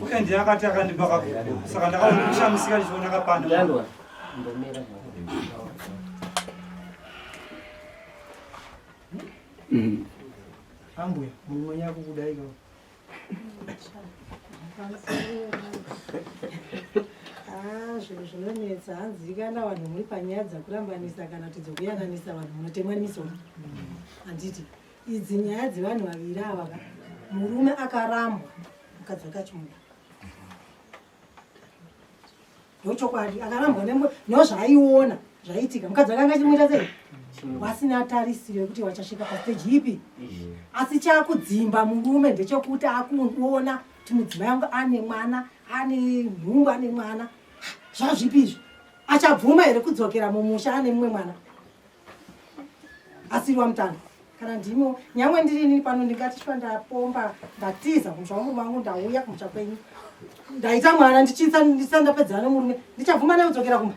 uye ndiye akati akandipa kagugu saka ndakakushamisika ndichiona kapanda Ambuya, murume nyako kudai ka. Ah, zvinhu zvinonetsa hanzi kana vanhu muri panyaya dzakurambanisa kana kuti dzokuyananisa vanhu munotemwa nemisoro handiti idzi nyaya dzevanhu vaviri ava ka murume akarambwa mukadzi wake achimuda ndochokwadi akarambwa nozvaaiona zvaiitika mukadzi wake anga achimuita sei wasina tarisiro yekuti wachasvika pasteji ipi asi chakudzimba murume ndechekuti akuona kuti mudzimai wangu ane mwana ane nhumbu ane mwana zvazvipi izvi achabvuma here kudzokera mumusha ane mumwe mwana asiri wamutando kana ndimo nyangwe ndiri inini pano ndingati shuwa ndapomba ndatiza kumusha wamurume wangu ndauya kumusha kwenyu ndaita mwana ndichisa ndisati ndapedzana nemurume ndichabvuma nekudzokera kumba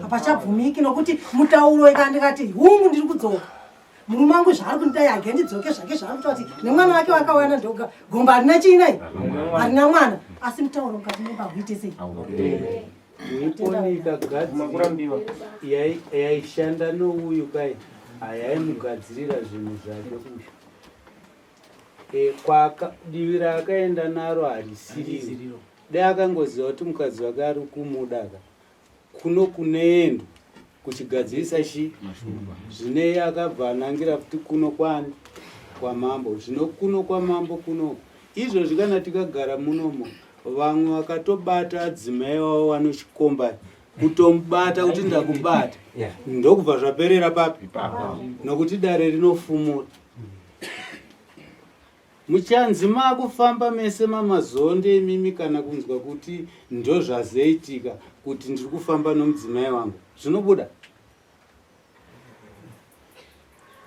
hapachabvumiki nokuti mutauro ika ndikati hungu ndiri kudzoka murume wangu zvaari kundidai hage ndidzoke zvake zvaari kutaura kuti nemwana wake wakawana ndoga gomba harina chiinai harina mwana asi mutauro mukati memba huite sei Miponi ikagadzirwa yaishanda nouyu kai hayaimugadzirira zvinhu zvake uyu e, kwaka divi raakaenda naro harisiriro dai akangoziva kuti mukadzi wake ari kumuda ka kuno kuneendo kuchigadzirisa chi zvinei akabva anangira futi kuno kwani kwamambo zvino kuno kwamambo kuno izvozvi kana tikagara munomo vamwe vakatobata adzimai wavo vanochikomba kutomubata kuti ndakubata ndokubva zvaperera papi nokuti dare rinofumura Muchanzi makufamba mese mamazonde imimi kana kunzwa kuti ndozvazoitika kuti ndiri kufamba nomudzimai wangu zvinobuda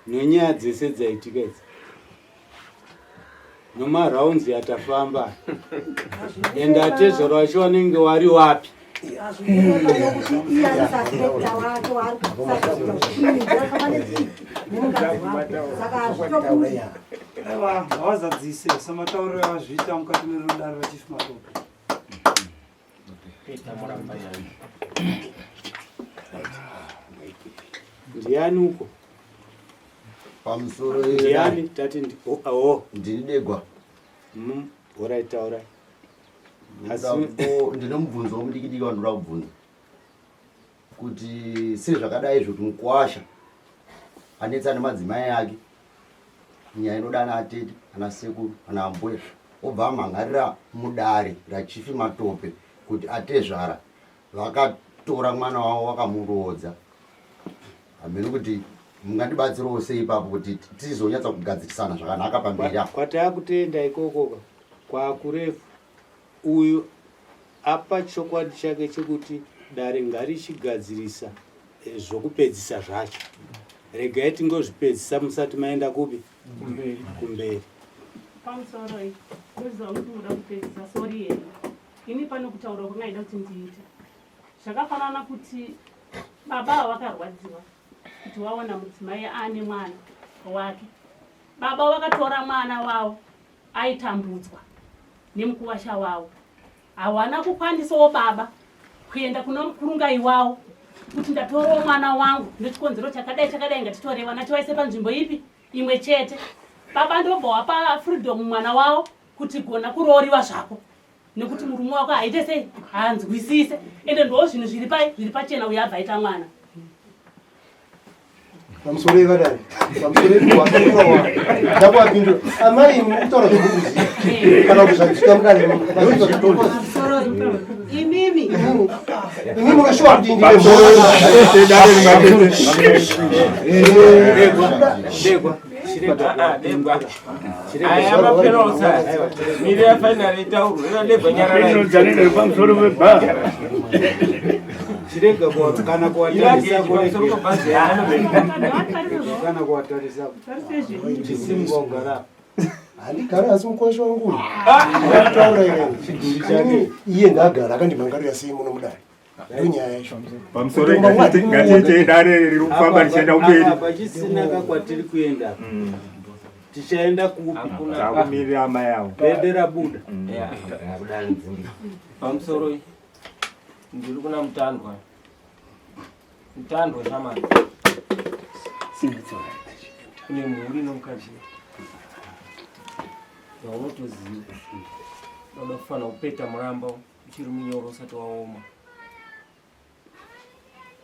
nonyaya dzese dzaitika idzi nomaraunzi atafamba ende atezvaro vacho vanenge wari wapi Aiwa, ngavazadzise sematauriro avazviita mukati merudare raChief Matope. Ndiani uko? Pamusoro ndiani tati ndi oh, oh. Ndini Degwa. Horai taurai. Ndine mubvunzo womudikidiki wandinoda kubvunza kuti sezvakadai izvo kuti mukuwasha anetsa nemadzimai ake nyaya inoda ana atete ana sekuru ana ambuya obva amhangarira mudare rachifi matope kuti atezvara vakatora mwana wavo vakamuroodza hameno kuti mungandibatsirewo sei ipapo kuti tizonyatsa kugadzirisana zvakanaka pamberi apo kwatakutoenda ikoko kwakurefu uyu apa chokwadi chake chekuti dare ngarichigadzirisa eh, zvokupedzisa zvacho regai tingozvipedzisa musati maenda kupi kumberi pamusoro ndoziva kuti muda kupedzisa sori yenu ini pane kutaura kwangaida kuti ndiite Zvakafanana kuti baba ava vakarwadziwa kuti waona mudzimai aane mwana wake. Baba vakatora mwana wavo aitambudzwa nemukuwasha wavo. Hawana kukwanisawo baba kuenda kuna mukurungai wavo kuti ndatorawo mwana wangu nechikonzero chakadai chakadai ngatitore vana tivaise panzvimbo ipi imwe chete. Baba ndobva wapa freedom mwana wavo kuti gona kurooriwa zvako. nekuti murume wako haite sei haanzwisise ende ndoo zvinhu zviri pai zviri pachena uyo abva aita mwana pamusoro yevadare pamusoro yekuwapindura ndakuwapindura amai mukutaura zvekukuziva kana kuti zvakuziva mudare imimi imi munoshuwa kuti ndine ndegwa Chirega kana kuwatarisa kana kuwatarisa chisimuka ugara handigari asi mukwasha wangu taura iye ndagara akandimangarira sei muno mudare ndonyaya yacho pamusoro ngatiitei dare riri kufamba richienda kumberi pachisina ka kwatiri kuenda mm. tichaenda kupi takumirira amai avo dede rabuda mm. pamusoro ndiri kuna mutandwa mutandwa shamani kune mhuri nomukadzi yaunotoziva unoda kufanira kupeta muramba Uchiri munyoro usati waoma.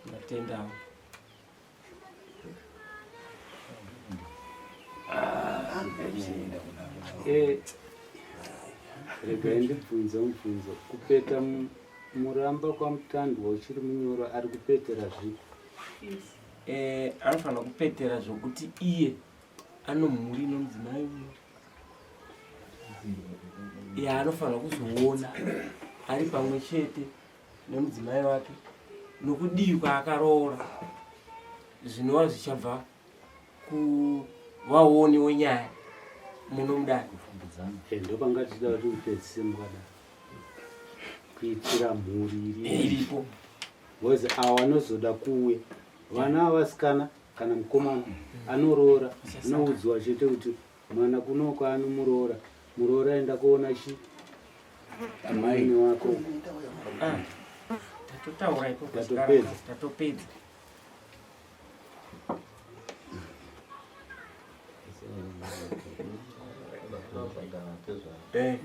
Ndatenda. Eh, regai ndibvunze mubvunzo kupeta muramba kwamutandwa uchiri munyoro ari kupetera zvipi eh, anofanira kupetera zvokuti iye anomhuri nomudzimai uyo. yaanofanira kuzoona ari pamwe chete nemudzimai wake nokudii kwaakaroora zvinova zvichabva kuvaoni wenyaya muno mudare. Eh, ndopanga tichida kuti upedzise mukadaro kuitira mhuri iripo because awo anozoda kuuya vana avasikana kana mukomana anoroora anoudzwa chete kuti mwana kunoko anomuroora muroora enda kuona chi amaini wako ah, tatotaura ikoko tatopedza Eh.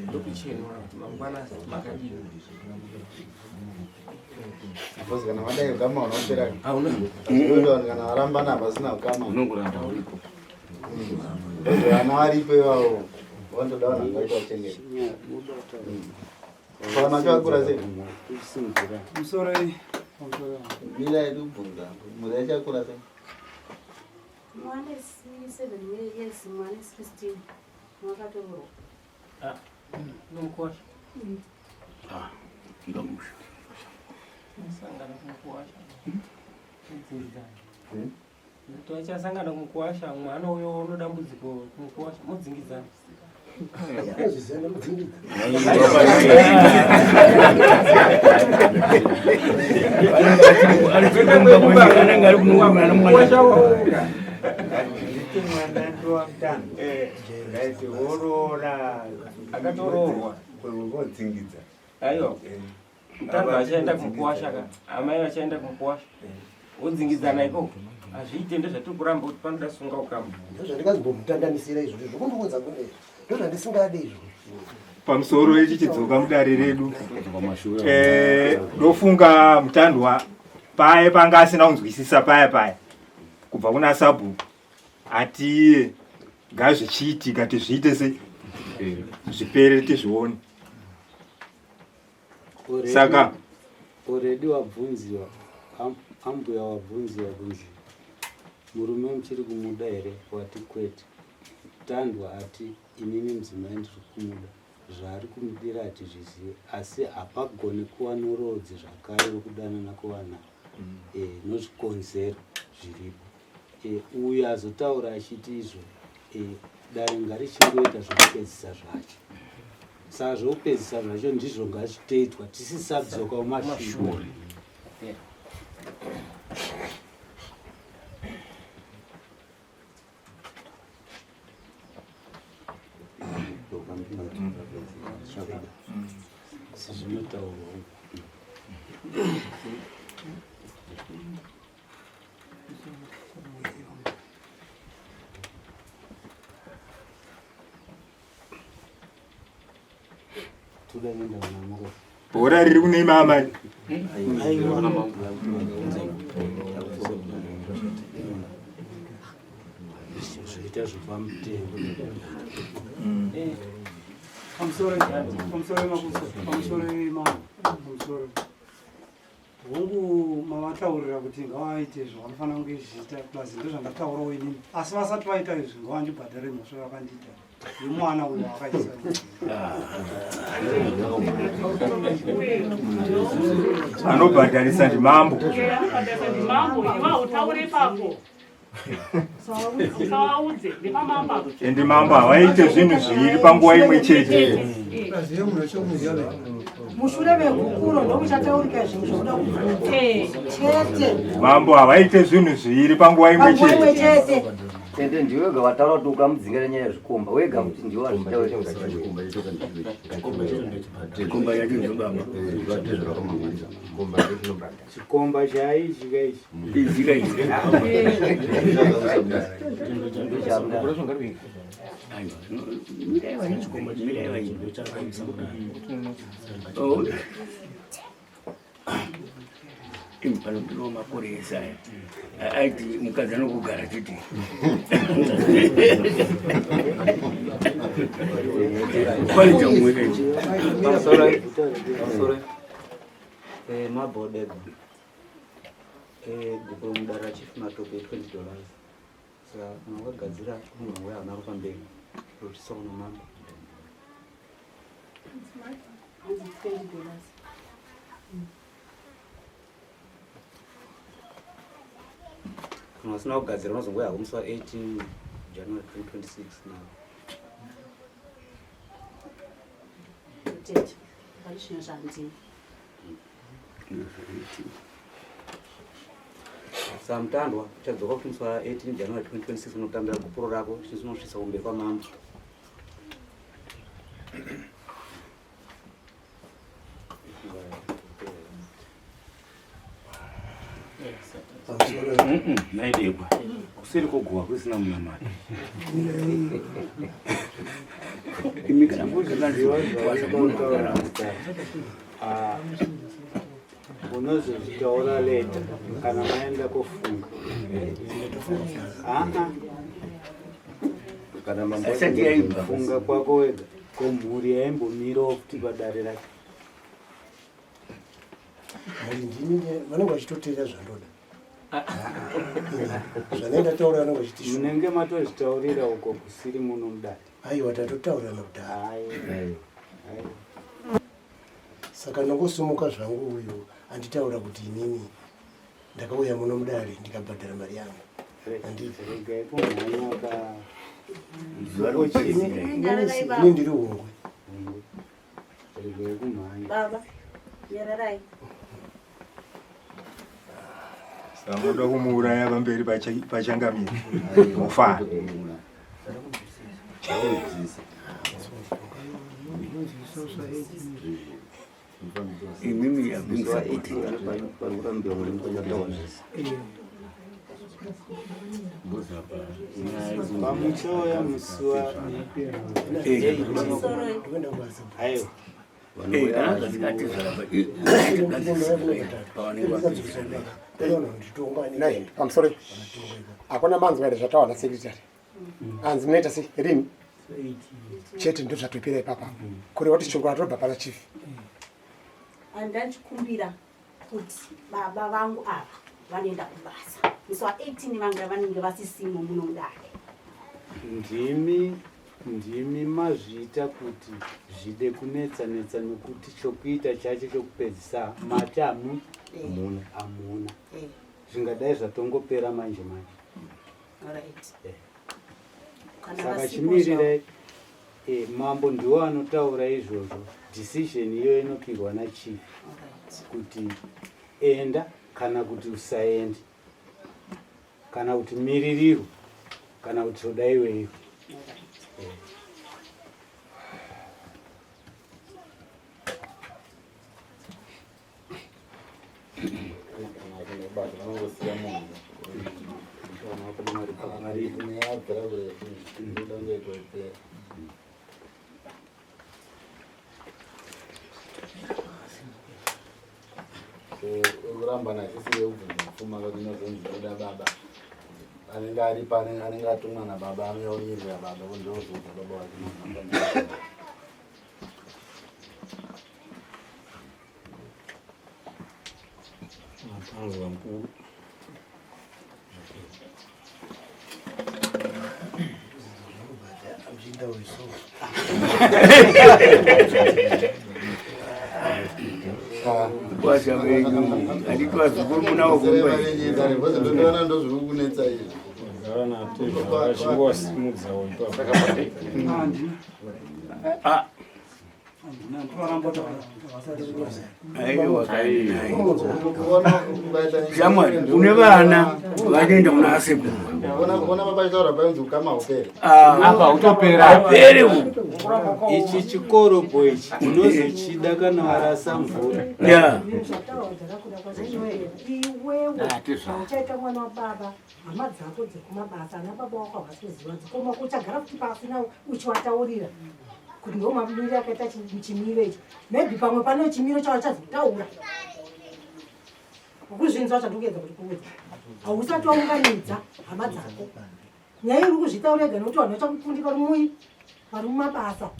Ndokuchenura kuti mangwana makadii. Because kana vadai ukama unopera. Hauna. Kana varambana pasina ukama. Unongoramba uripo. Vana varipo ivavo vanotoda vanhu vangaita kuchengeta. Vana vachakura sei? Musoro Mira yedu kubvunza. Mhuri yachakura sei? Mwana 7 years, mwana 16. Mwakatoroorwa. Ah, nomukwasha. Ah, ngamusha. Sangana kumukwasha. Mudzingidzana. Kuti vachasangana kumukwasha, mwana uyo uno dambudziko kumukwasha, mudzingidzana. Ndaiti woroora akatoroorwa vodzingidza aiwa mutando achaenda kumukuwasha ka amai vachaenda kumukuwasha wodzingidzana ikoko hazviite ndozvatiri kuramba kuti panoda sunga ukama ndozvandikazombomutandanisira izvozvo zvokundiudza kune ndozvandisingade izvozvo pamusoro ichi chidzoka mudare redu eh, ndofunga mutandwa paye panga asina kunzwisisa paya paya kubva kuna sabhuku atiye ngazvichiitika tizviite se zvipere tizvione saka already wabvunziwa ambuya wabvunziwa kunzi murume muchiri kumuda here wati kwete tandwa ati inini mudzimai ndiri kumuda zvaari kumudira hatizvizive asi hapagoni kuva norodzi zvakare rokudanana kuvanhu mm. e, nozvikonzero zviripo e, uyo azotaura achiti izvo e, dare ngarichingoita zvokupedzisa zvacho saka zvokupedzisa zvacho ndizvo ngazvitoitwa tisisadzoka kumashure Zvinotaurwa Bhora riri kune mama. Zvoita zvepamutemo. Pamusoro pamusoro makuso pamusoro mama pamusoro hongu mavataurira kuti ngavaite zvavanofanira kunge zvichiita plus ndozvandataurawo inini asi vasati vaita izvi ngavandibhadhare mhosva yakandiita yemwana uyo wakaisa anobhadharisa ndimambo Ende mambo havaite zvinhu zviviri panguva imwe chete. Mushure mehukuro ndomuchataurika zvinhu zvokuda kubvunza chete. Mambo havaite zvinhu zviviri panguva imwe chete. Ende ndiwe wega wataura kuti ukamudzinga nenyaya yezvikomba wega kuti ndiwe wazvitaura. Chikomba chacho ndobaba. Chikomba chaichi kaichi. Ichi kaichi. Panopiwa makore ese aya aiti mukadzi anokugara chete kwaita mumwe kaichi Eh, mabhodega. Eh, gupuro mudare rachief Matope 20 dollars. Saka kana wakagadzira unogona kuuya naro pamberi rochisa kuna mambo. Hanzi 20 dollars. Kana usina kugadzira unozongouya hako musi wa 18 January 2026 naro. Tete, pari zvino zvandini. Samutandwa uchadzoka kuti musi wa 18 January 2026 unotambira gupuro rako chinosvitsa kumberi kwamambo. Naidekwa kuseri koguva kusina munamata imi kana Ah, unozozvitaura leta kana maenda kofunga aa kana mambo Asati yaibva. funga kwako wega ko mhuri yaimbomirawo futi padare rake Mhuri ndini vanenge vachitoteera zvandoda. Zvanenge ndataura vanenge vachiti munenge matozvitaurira uko kusiri muno mudare aiwa tatotaurirana kudhara. Saka ndongosimuka zvangu uyu anditaura kuti inini ndakauya muno mudare ndikabhadhara mari yangu. Regai kumhanya ka Ini ndiri hungwe. Regai kumhanya. Baba, nyararai. Samuda kumuuraya pamberi pachangamire. Mufana. Imimi yabvunza kuti Pamuchauya musi wa aiwa Nai, pamusoro hakuna manzwa here zvataura nasekretary hanzi munoita sei rini chete ndo zvatopera ipapa kureva kuti shoko ratobva pana chief Andachikumbira kuti baba vangu ava vanoenda kubasa musi wa 18 vanga vanenge vasisimo muno mudare. Ndimi ndimi mazviita kuti zvide kunetsa netsa nokuti chokuita chacho chokupedzisa mati hamu hamuna Eh. zvingadai zvatongopera manje manje Alright. Eh. Kana saka vasipo chimirirai eh, mambo ndiwo anotaura izvozvo decision iyo inopirwa nachief kuti enda kana kuti usaende kana kuti miririrwa kana kuti toda iweyo Eh. Kuramba nasisi yekubvunza pfuma kuti inozonzi inoda baba anenge aripo anenge atumwa nababa anouya onyerera baba kundozoudza baba wake Matanzwa mukuru. Muchinda weso. Kwasha venyu handiti vazukuru munawo kumba ndozviri ndozvirikunetsa izvi Shamwari, une vana vanoenda kuna asekuru. Ona baba achitaura painzi ukama hupere. Apa hutopera. Hauperi uhu. Ichi chikorobho ichi unozochida kana warasa mvura. Yeah. Iwewe uchaita mwana wababa hama dzako dzekumabasa ana baba wako havasi kuziva dzikoma uchagara futi pasi nawo uchiwataurira kuti ndo mamiriro akaita chimiro ichi maybe pamwe pane chimiro chawachazotaura ukuzvinzwa chandikuedza kuti kuudza hausati waunganidza hama dzako nyaya iri kuzvitaura ega nekuti vanhu vachakukundika vari mui vari mumabasa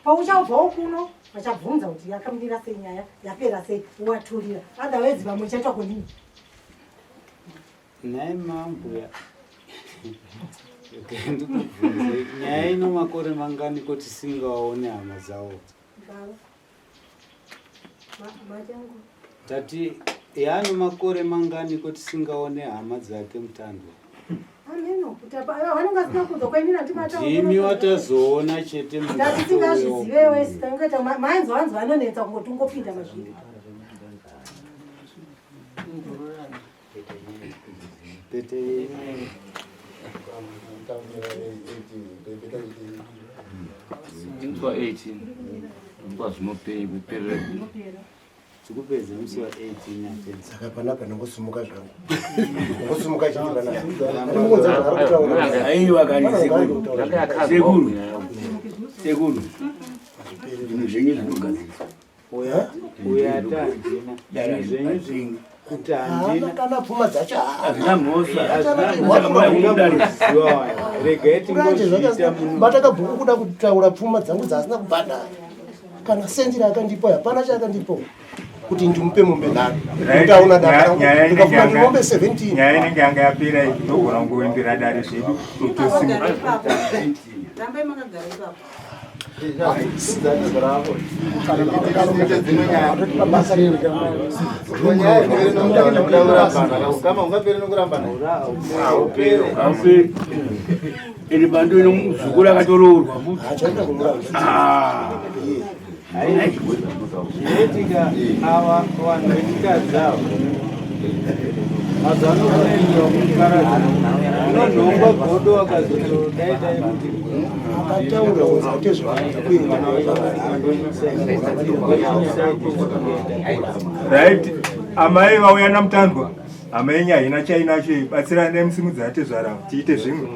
pauchabvawo kuno Vachabvunza kuti yakamira sei nyaya, yapera sei, wovaturira. Otherwise vamwe chaitwa kudii? Nhai mambuya. Ndikubvunze nyaya ino makore mangani ko tisingaone hama dzawo? Tati yaano makore mangani ko tisingaone hama dzake mutandwa? Ndimi watazoona chete Tatisingazvizivewo isu tangoita mainzwa anzi vanonetsa kungoti ungopinda mazviri. Pete Musi wa 18 nguva zvinopei kuperera Tikupedza musi wa 18 ateni. Saka panapa ndongosimuka zvangu. Ndongosimuka chete panapa. Ndinongonza zvaari kutaura. Aiwa kani sekuru. Sekuru. Sekuru. Zvinhu zvenyu zvinogadziriswa. Uya? Uya atandina. Zvinhu zvenyu zvinhu kuti handina. Kana pfuma dzacho hazvina mhosva. Regai tingozviita muno. Matakabhuku kuda kutaura pfuma dzangu dzaasina kubhadhara. Kana sendi raakandipa hapana chaakandipa kuti ndimupe mombe nhanu. Ndaona daka ndikafunga kuti mombe 17. Nyaya inenge yanga yapera iyi togona kungoimbira dare zvedu totosimuka. Rambai makagara ipapo. Ende bando ino muzukuru akatoroorwa futi. Zvinoitika ava vanhu vechikadzi ava mazuva ano kunoendiwa kuparadzana unonhongwa godo akazotodai dai kuti akataura kunzi atezvakuenda. Right, amai vauya namutandwa. Hama yenyu haina chainacho iyi, batsiranai musimudze atezvara tiite zvimwe.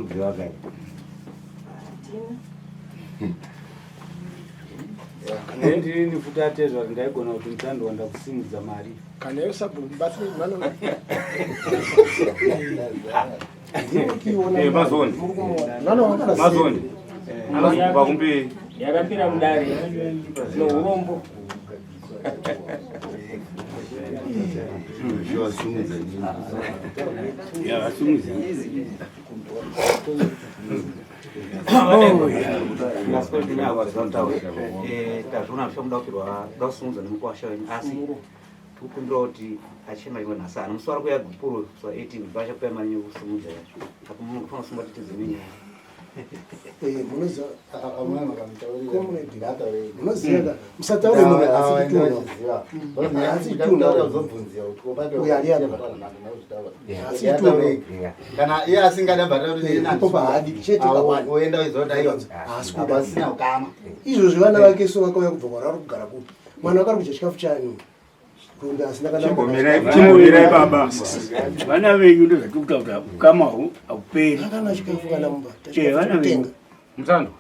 Ndirini futi atezvara ndaigona kuti mutandwa ndakusimudza mari. Kana iyo sabhuku mubatsire mwana. Eh, Mazoni. Mazoni. Anozobva kumberi. Yarambira mudare nourombo. Tazviona zvichamuda kupirwa kuda kusimudza nemukwasha wenyu asi tikukumbira kuti achema imwe nhasi ano musi wari kuya gupuro musi wa 18 vachakupa mari yekusimudza yacho apo munofanira kusunga tite dzimwe nyaya. Munoziva munoziva musataure munhu haasi kutunha haasi kutunha uyo ari apa haasi kutunha kana iye asingada ipo pahaadi chete kawani oenda oizoda haasi kuda asina ukama izvozvi vana vake so vakauya kubva kwavari kugara kupi mwana wakari kudya chikafu chani rumbe asina kana Chimbomirai baba. Vana venyu ndozvatiri kutaura ukama hauperi. Hakana chikafu kana mumba. Eh, vana venyu. Mutando.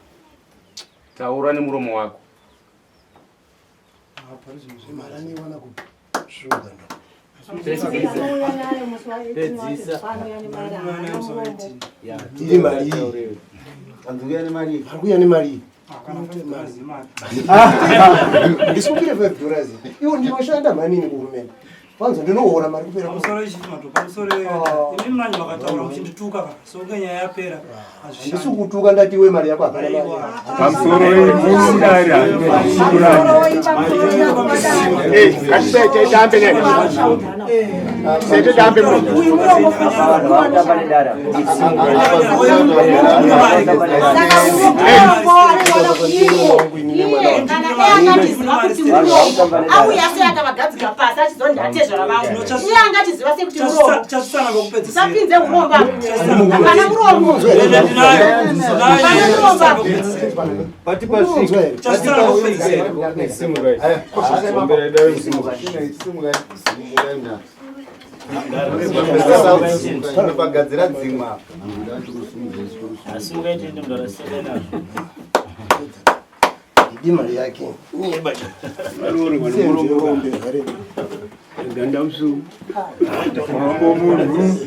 Taura nemuromo wako. Mari anoiwana kupi? Shuga ndo. Iri mari iyi. Anzouya nemari iyi. Ari kuuya nemari iyi. Ndisukire 5 dollars. Iwo ndinoshanda manini kuhurumende. Kwanza ndinohora mari kupera. Pamusoro ichi mato pamusoro imi manje makataura muchindituka ka so kunge nyaya yapera. Handisi kutuka ndati iwe mari yako hapana mari. Pamusoro mudare Ngatisaite nene. Sete tambe munhu. Iye kana iye angatiziva kuti murombo auya sei akavagadzika pasi achizonzi atezvara vangu iye angatiziva sei kuti murombo usapinze urombo apa hapana murombo hapana murombo apa Pagadzira dzimwe apa. Asi mukaite ndimdara siyana nazvo. Idi mari yake. Ganda usu. Murombo munhu.